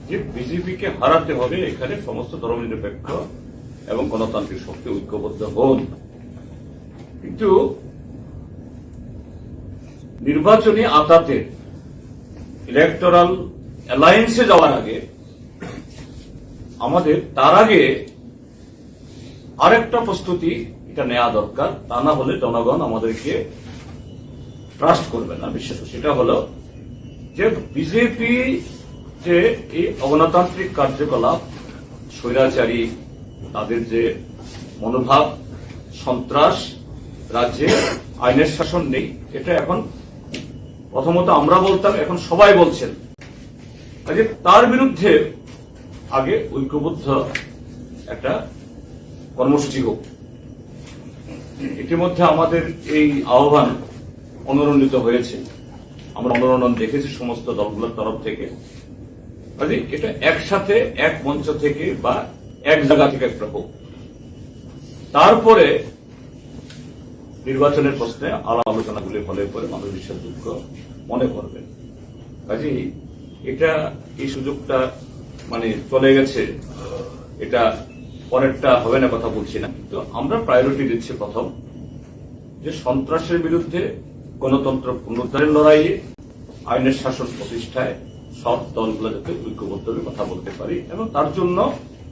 যে বিজেপিকে হারাতে হবে, এখানে সমস্ত ধর্মনিরপেক্ষ এবং গণতান্ত্রিক শক্তি ঐক্যবদ্ধ হন। কিন্তু নির্বাচনী আতাতে, ইলেকটোরাল অ্যালায়েন্সে যাওয়ার আগে আমাদের তার আগে আরেকটা প্রস্তুতি এটা নেওয়া দরকার, তা না হলে জনগণ আমাদেরকে ট্রাস্ট করবে না, বিশ্বাস করবে। সেটা হলো যে বিজেপি যে এই অগণতান্ত্রিক কার্যকলাপ, স্বৈরাচারী, তাদের যে মনোভাব, সন্ত্রাস, রাজ্যে আইনের শাসন নেই, এটা এখন প্রথমত আমরা বলতাম, এখন সবাই বলছেন। কাজে তার বিরুদ্ধে আগে ঐক্যবদ্ধ একটা কর্মসূচি হোক। ইতিমধ্যে আমাদের এই আহ্বান অনুরণিত হয়েছে, আমরা অনুরণন দেখেছি সমস্ত দলগুলোর তরফ থেকে। কাজে এটা একসাথে এক মঞ্চ থেকে বা এক জায়গা থেকে একটা হোক, তারপরে নির্বাচনের প্রশ্নে আলাপ আলোচনাগুলি হলে পরে মানুষ বিশ্বাসযোগ্য মনে করবেন। কাজেই এটা, এই সুযোগটা মানে চলে গেছে, এটা পরেরটা হবে না কথা বলছি না, কিন্তু আমরা প্রায়োরিটি দিচ্ছি প্রথম যে সন্ত্রাসের বিরুদ্ধে গণতন্ত্র পুনরুদ্ধারের লড়াইয়ে আইনের শাসন প্রতিষ্ঠায় সব দলগুলো যাতে ঐক্যবদ্ধভাবে কথা বলতে পারি এবং তার জন্য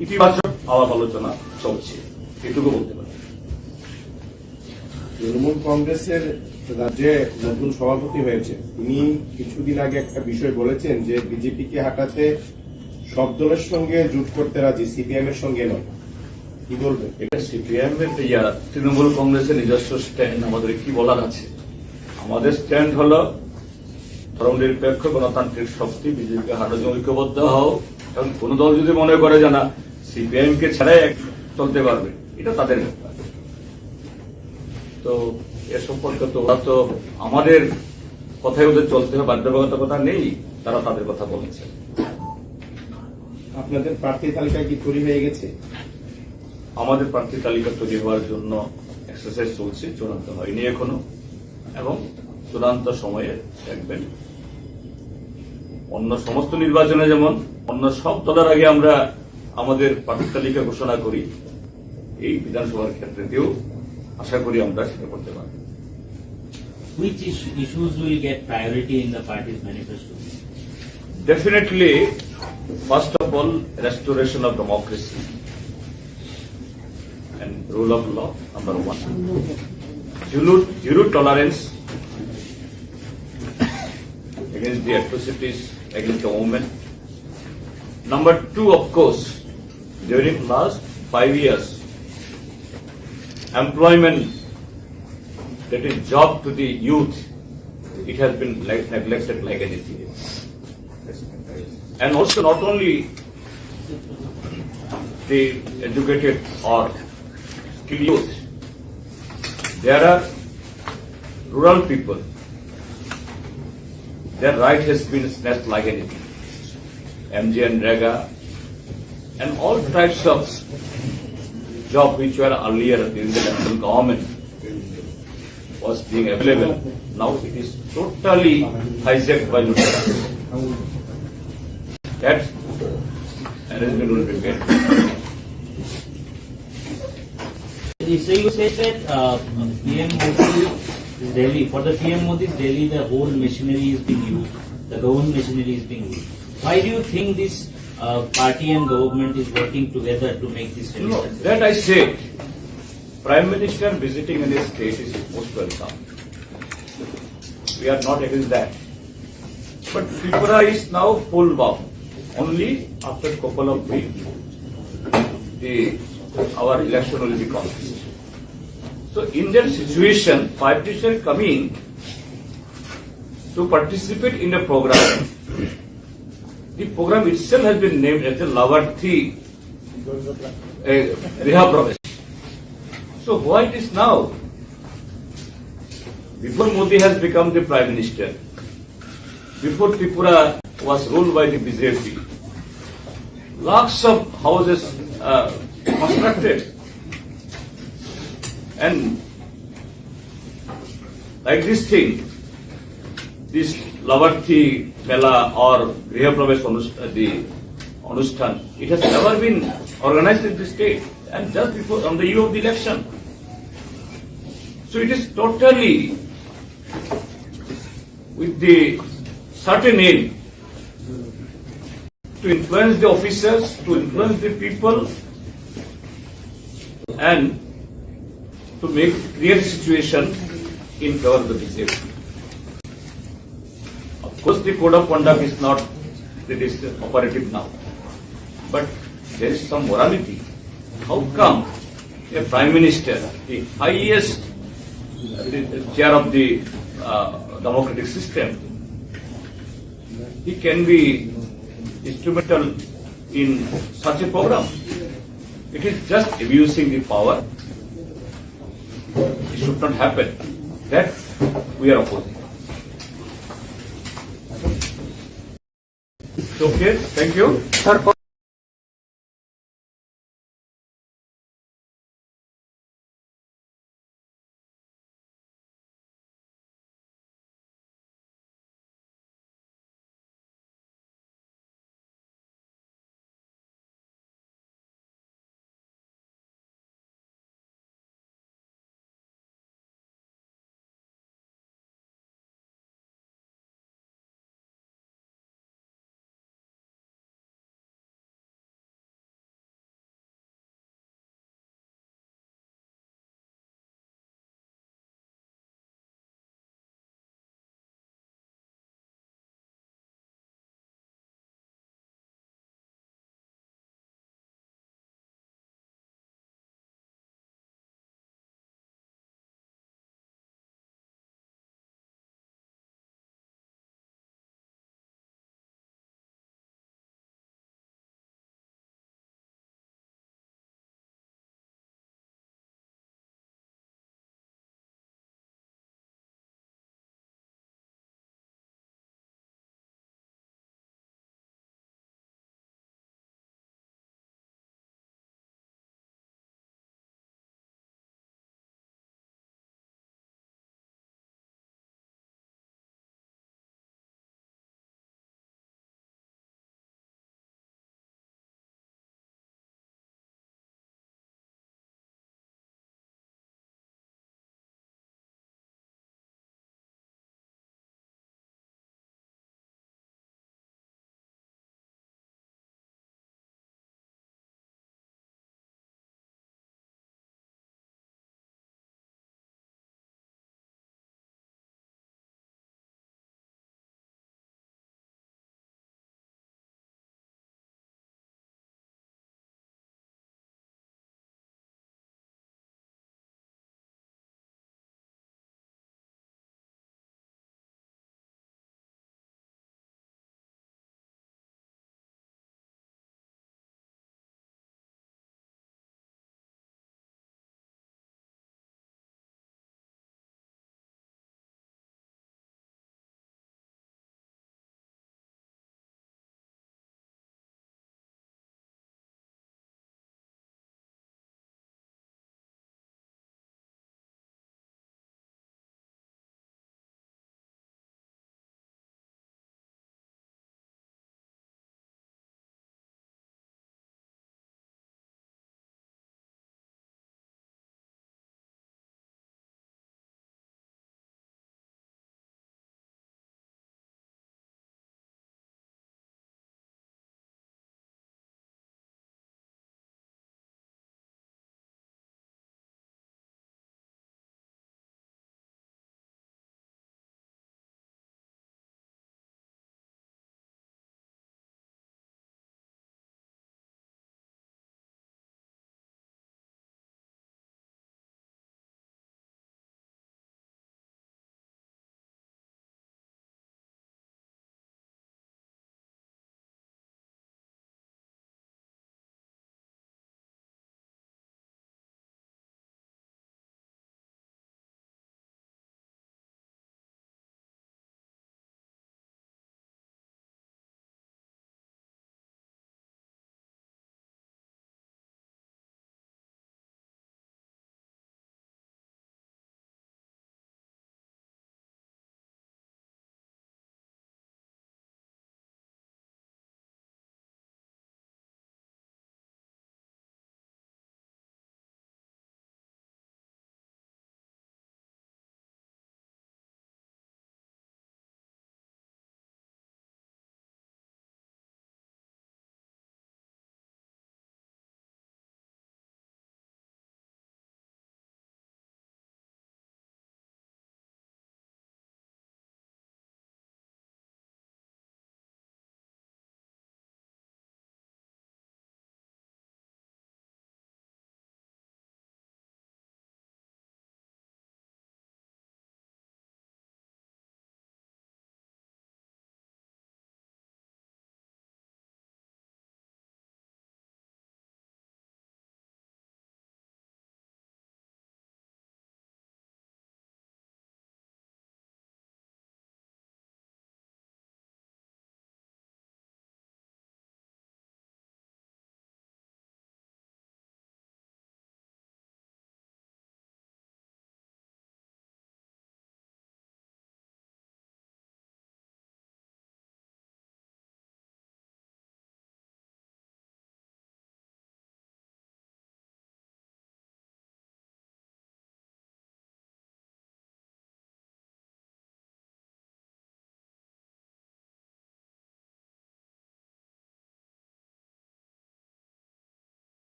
ইতিবাচক আলাপ আলোচনা চলছে, এটুকু বলতে পারি। তৃণমূল কংগ্রেসের রাজ্যে নতুন সভাপতি হয়েছে, তিনি কিছুদিন আগে একটা বিষয় বলেছেন যে বিজেপিকে হাঁটাতে সব দলের সঙ্গে জোট করতে রাজি, সিপিআইএম এর সঙ্গে নয়। কি বলবেন? এটা সিপিআইএম এর, ইয়া, তৃণমূল কংগ্রেসের নিজস্ব স্ট্যান্ড, আমাদের কি বলার আছে? আমাদের স্ট্যান্ড হলো ধর্মনিরপেক্ষ গণতান্ত্রিক শক্তি বিজেপিকে হারানোর জন্য ঐক্যবদ্ধ হও, এবং কোনো দল যদি মনে করে যে না, সিপিআইএম কে ছাড়াই এক চলতে পারবে, এটা তাদের ব্যাপার। তো এ সম্পর্কে তো ওরা তো আমাদের কথায় ওদের চলতে হবে, বাধ্যবাধকতা নেই, তারা তাদের কথা বলেছে। আপনাদের প্রার্থী তালিকা কি তৈরি হয়ে গেছে? আমাদের প্রার্থী তালিকা তৈরি হওয়ার জন্য এক্সারসাইজ চলছে, চূড়ান্ত হয়নি এখনো, এবং চূড়ান্ত সময়ে দেখবেন। অন্য সমস্ত নির্বাচনে যেমন অন্য সব দলের আগে আমরা আমাদের প্রার্থী তালিকা ঘোষণা করি, এই বিধানসভার ক্ষেত্রেতেও আশা করি আমরা সেটা করতে পারব। Which is- issues will get priority in the party's manifesto? Definitely, first of all, restoration of democracy and rule of law, number one. Zero, zero tolerance against the atrocities against the women. Number two, of course, during last five years, employment, that is job to the youth, it has been like neglected like anything. And also not only the educated or skilled youth, there are rural people, their right has been snatched like anything. MGNREGA and all types of job which were earlier during the national government was being available. Now it is totally hijacked by Luthra. That arrangement will be made. So you said that uh, P M Modi is Delhi, for the P M Modi is Delhi, the whole machinery is being used, the government machinery is being used. Why do you think this uh, party and government is working together to make this? No, that I said, Prime Minister visiting any state is most welcome. We are not against that. But Tripura is now full bound. Only after couple of weeks, the, our election will be contested. So in that situation, five people coming to participate in the program. The program itself has been named as the Labarthi uh, Griha Pravesh. So why this now? Before Modi has become the Prime Minister, before Tripura was ruled by the B J P, lakhs of houses uh, constructed, and like this thing, this Labarthi Mela or Griha Pravesh Anust- uh, the Anusthan, it has never been organized in the state, and just before, on the eve of the election. So it is totally with the certain aim to influence the officers, to influence the people, and to make, create situation in favor of the B J P. Of course, the code of conduct is not, it is operative now, but there is some morality. How come a prime minister, the highest, uh, the chair of the uh, democratic system, he can be instrumental in such a program? It is just abusing the power. It should not happen. That we are opposing. Okay, thank you.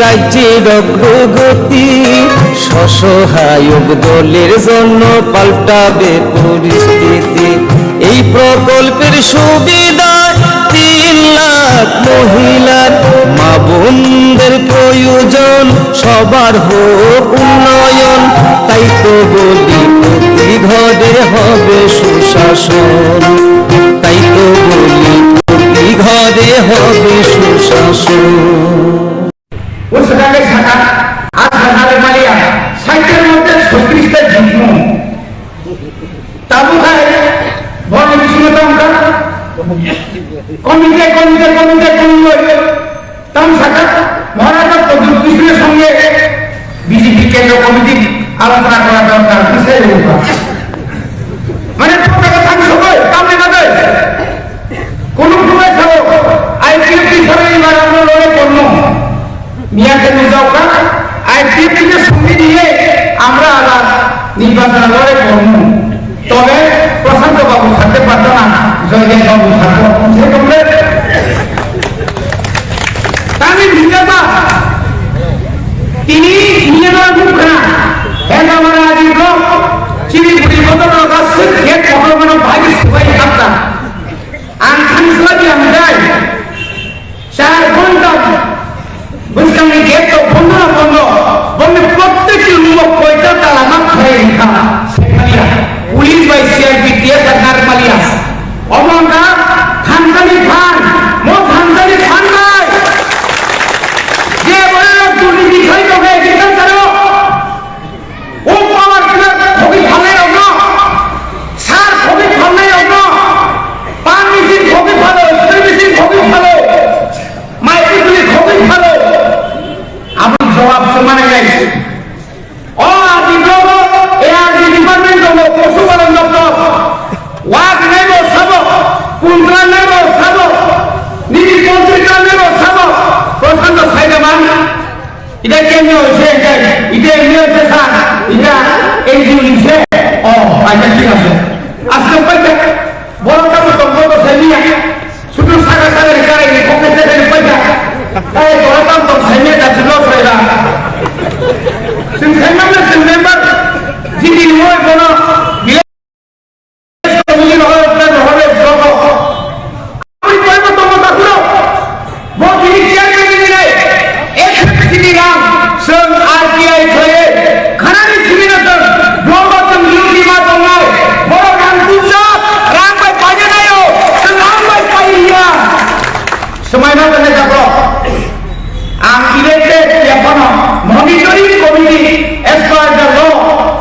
রাজ্যের অগ্রগতি, স্বসহায়ক দলের জন্য পাল্টাবে পরিস্থিতি। এই প্রকল্পের সুবিধায় তিন লাখ মহিলার, মা বোনদের প্রয়োজন, সবার হোক উন্নয়ন। তাই তো বলি, প্রতি ঘরে হবে সুশাসন। তাই তো বলি, প্রতি ঘরে হবে সুশাসন। O swkang khe sakha, a sakha le maliya, saitel moddhe soitrishta jikmu. Tabuk hai, boni bisingo tongkha. Komite, komite, komite, komite. Tam sakha, Maharaj Pradyut Kishore songe B J P kendro committee alochona kora dorkar, bisai rwkha. Mane, proteka thang sogoi, tamni bagwi. Kunu kunu sao, I P F T sarani barano lore konno. Miya khe nujao kha, I P F T ke songwi diye, amra abar nirbachon lore konno. Tobe Prashanto babu thakte parto na, Joydev babu thakto. Se komle. Tani bhinnota. Tini niyama mukhna. Henda mara adi block. Chini budi kotor no gasik get kotor mano bhagi subai thakta. Ang thani subai ang dai. Char ghonta bwskangni gate rok bondo na bondo, boni prottekti room o koita tala ma khlai rikha, se maliya. Police bai C R P T F bai narwk maliya. Omo wngkha thansani phan, mo thansani phan bai. Je borok durniti khlai tongkha agriculture o, O power plant khogwi phalnai rokno, sar khogwi phalnai rokno, pan machine khogwi phalo, spray machine khogwi phalo, mai bisli khogwi phalo, aboni jawab se manai nai. O R D block o, A R D department tongo, Posu Palon Doptor, wak nai bo sabo, kundra nai bo sabo, nini kontri nai bo sabo, Prashanto Saidaman. Ita kemni hoise, ita, ita emni hoise sa, ita N G O ni se. Oh, acha thik ase. Aske paikha, boro tamo tong boro saimiya. Sudu saga saga ni karai ni kokte te ni paikha. Ai, boro tamo tong saimiya da jilo saiba. Sing saimang na sing member. Jidi ni moi bono. Committee no hole, no hole, no hole. Aboni koibo tongo takhuro. Bo tini chairman ni nai. F F C ni rang, song R T I khlaiwi. Khanani simi no song. Blogo song U T ma tongnai. Borok rang tubjak, rang bai paina naio. Song rang bai pailiya. Swmaima tongnai jago. Ang elected ya phano monitoring committee as per the law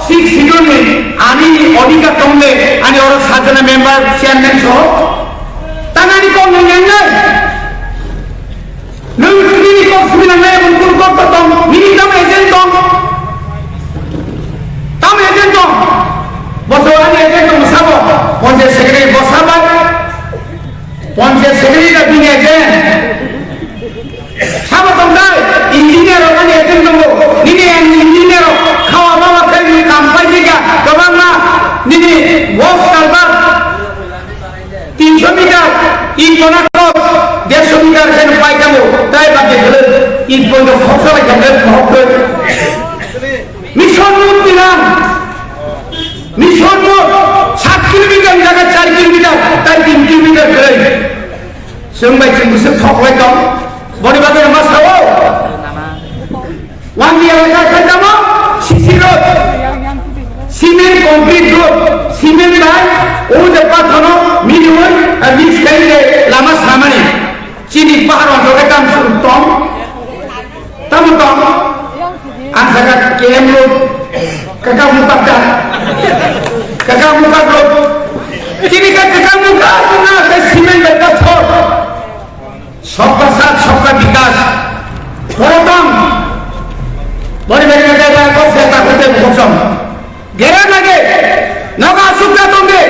six schedule ni ani odhikar tongde ani oro sajana member chairman soho tanani kok nung yang nai. Nung nini kok simi nang nai, nung kok to tong, nini tam agent tong. Tam agent tong. Boso ani agent tong sabo. Panchayat secretary bosabai. Panchayat secretary da bini agent. Sabo tongdai, engineer rok ani agent tongo. Nini ang engineer rok khawa bawa khe ni kam pai jika kwbangma nini boss kalbar tinsho meter, in kona kok dersho meter khe pai tamo. Tai ba de bele in kono khoksa lai khe mohok khe. Mission mut bilang. Mission mut sat kilometer jaga char kilometer, tai tin kilometer khe. Chwng bai chwng bwswk thok lai tong. Boni bagwi ma sao? Wangwi elaka khaitamo C C road, cement concrete road, cement bai o je pathono miniwi, ah, mix khai de lama samani. Chini pahar onjol khe tam suru tong. Tamo tong? Ang saka K M road, kakak mukak da. Kakak mukak road. Chini ka kakak mukak na ka cement bai pathor. Sabka saath, sabka vikas. Prothom. Bori bori na jaga ko se ta hote buksom. Gera lage, noga asuk da tongde,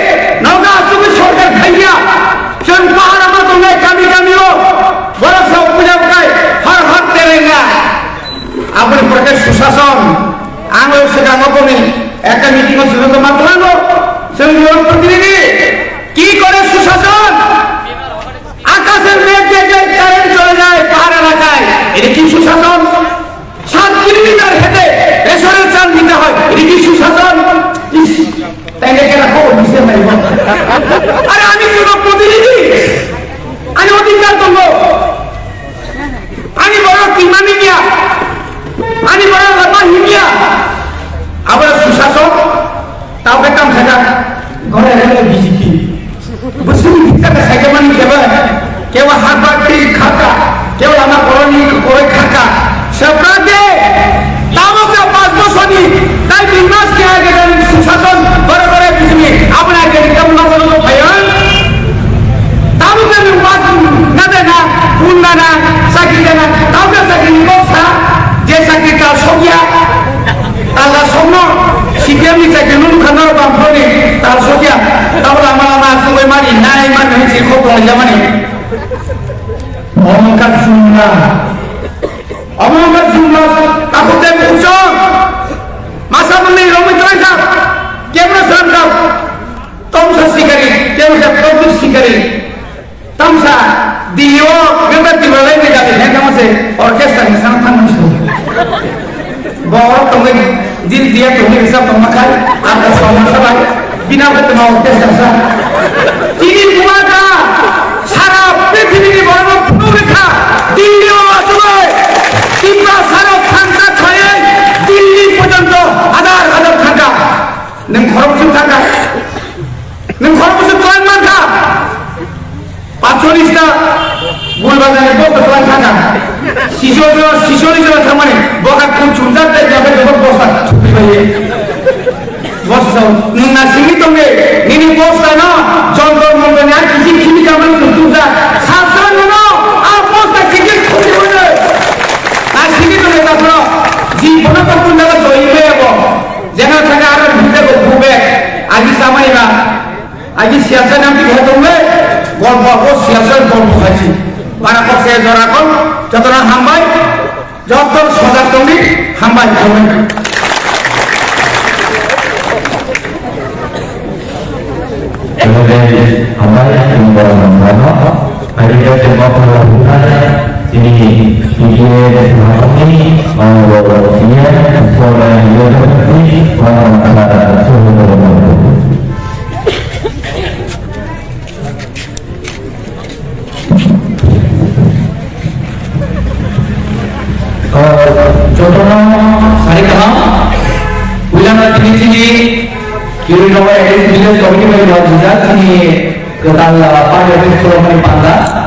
noga asuk sorkar thaiya, chwng pahar ama tongnai kami kami o, borok sa puja bukai, har har terenga. Aboni pore khe susason, ang o swkang o boni ekta meeting o swrwng tongma twlango, chwng jon protinidhi, ki kore susason? আকাশের মেঘ দেখলে কারেন্ট চলে যায় পাহাড় এলাকায়, এটা কি সুশাসন? Chikho tongwi jamani. Omongkha jumla. Omongkha jumla. Takhuk tei bukhuk chwng. Masa mwnwi romwi twlangkha. Kebra sangkha. Tomsa sikari. Kebra tomsa sikari. Tamsa. Dio. Kebra tibalai ni jati. Hengkha mase. Orchestra ni sang thang mase. Borok tongwi dil dia tongwi risa tongma khai, ata sama sabai, bina bo tongma orchestra sa. Tini bubaga sara prithibini borokno phunuk rikha, Delhi o achugwi, Tipra sara thangka khaiwi, Delhi porjonto hajar hajar thangka. Nwng khorok bwswk thangka? Nwng khorok bwswk twlang mankha? Patchollis ta gul bazar ni bosta twlang thangkha. Siso jora, siso ni jora thangmani boka kun chumjak tei jabe jabe bosta thupi bai. Bosta sao, nwng na simi tongde, nini bosta no, jontor montor ni a kisi kimi kamani kun chumjak. Sasra nono, a bosta kisi thupi bai. Na simi tongde tapro, ji bono to kun jaga joi bai abo. Jena thangka aro bhute ko bhube, agi samani ba. Agi siyasa nang twi khe tongwi, golpo bo siyasa golpo khaisi. Bara kok se jora kok, jotono hambai, joto sojak tongdi, hambai tongwi. Hambai, hambai, hambai. Hari ini kita mau pulang, ini, ini, ini, ini, ini, ini, ini, ini, Jotono sari kaham, puilano tini tini, Kirinowa Village Committee bai wajibjak tini kwtal party office khulumani panda.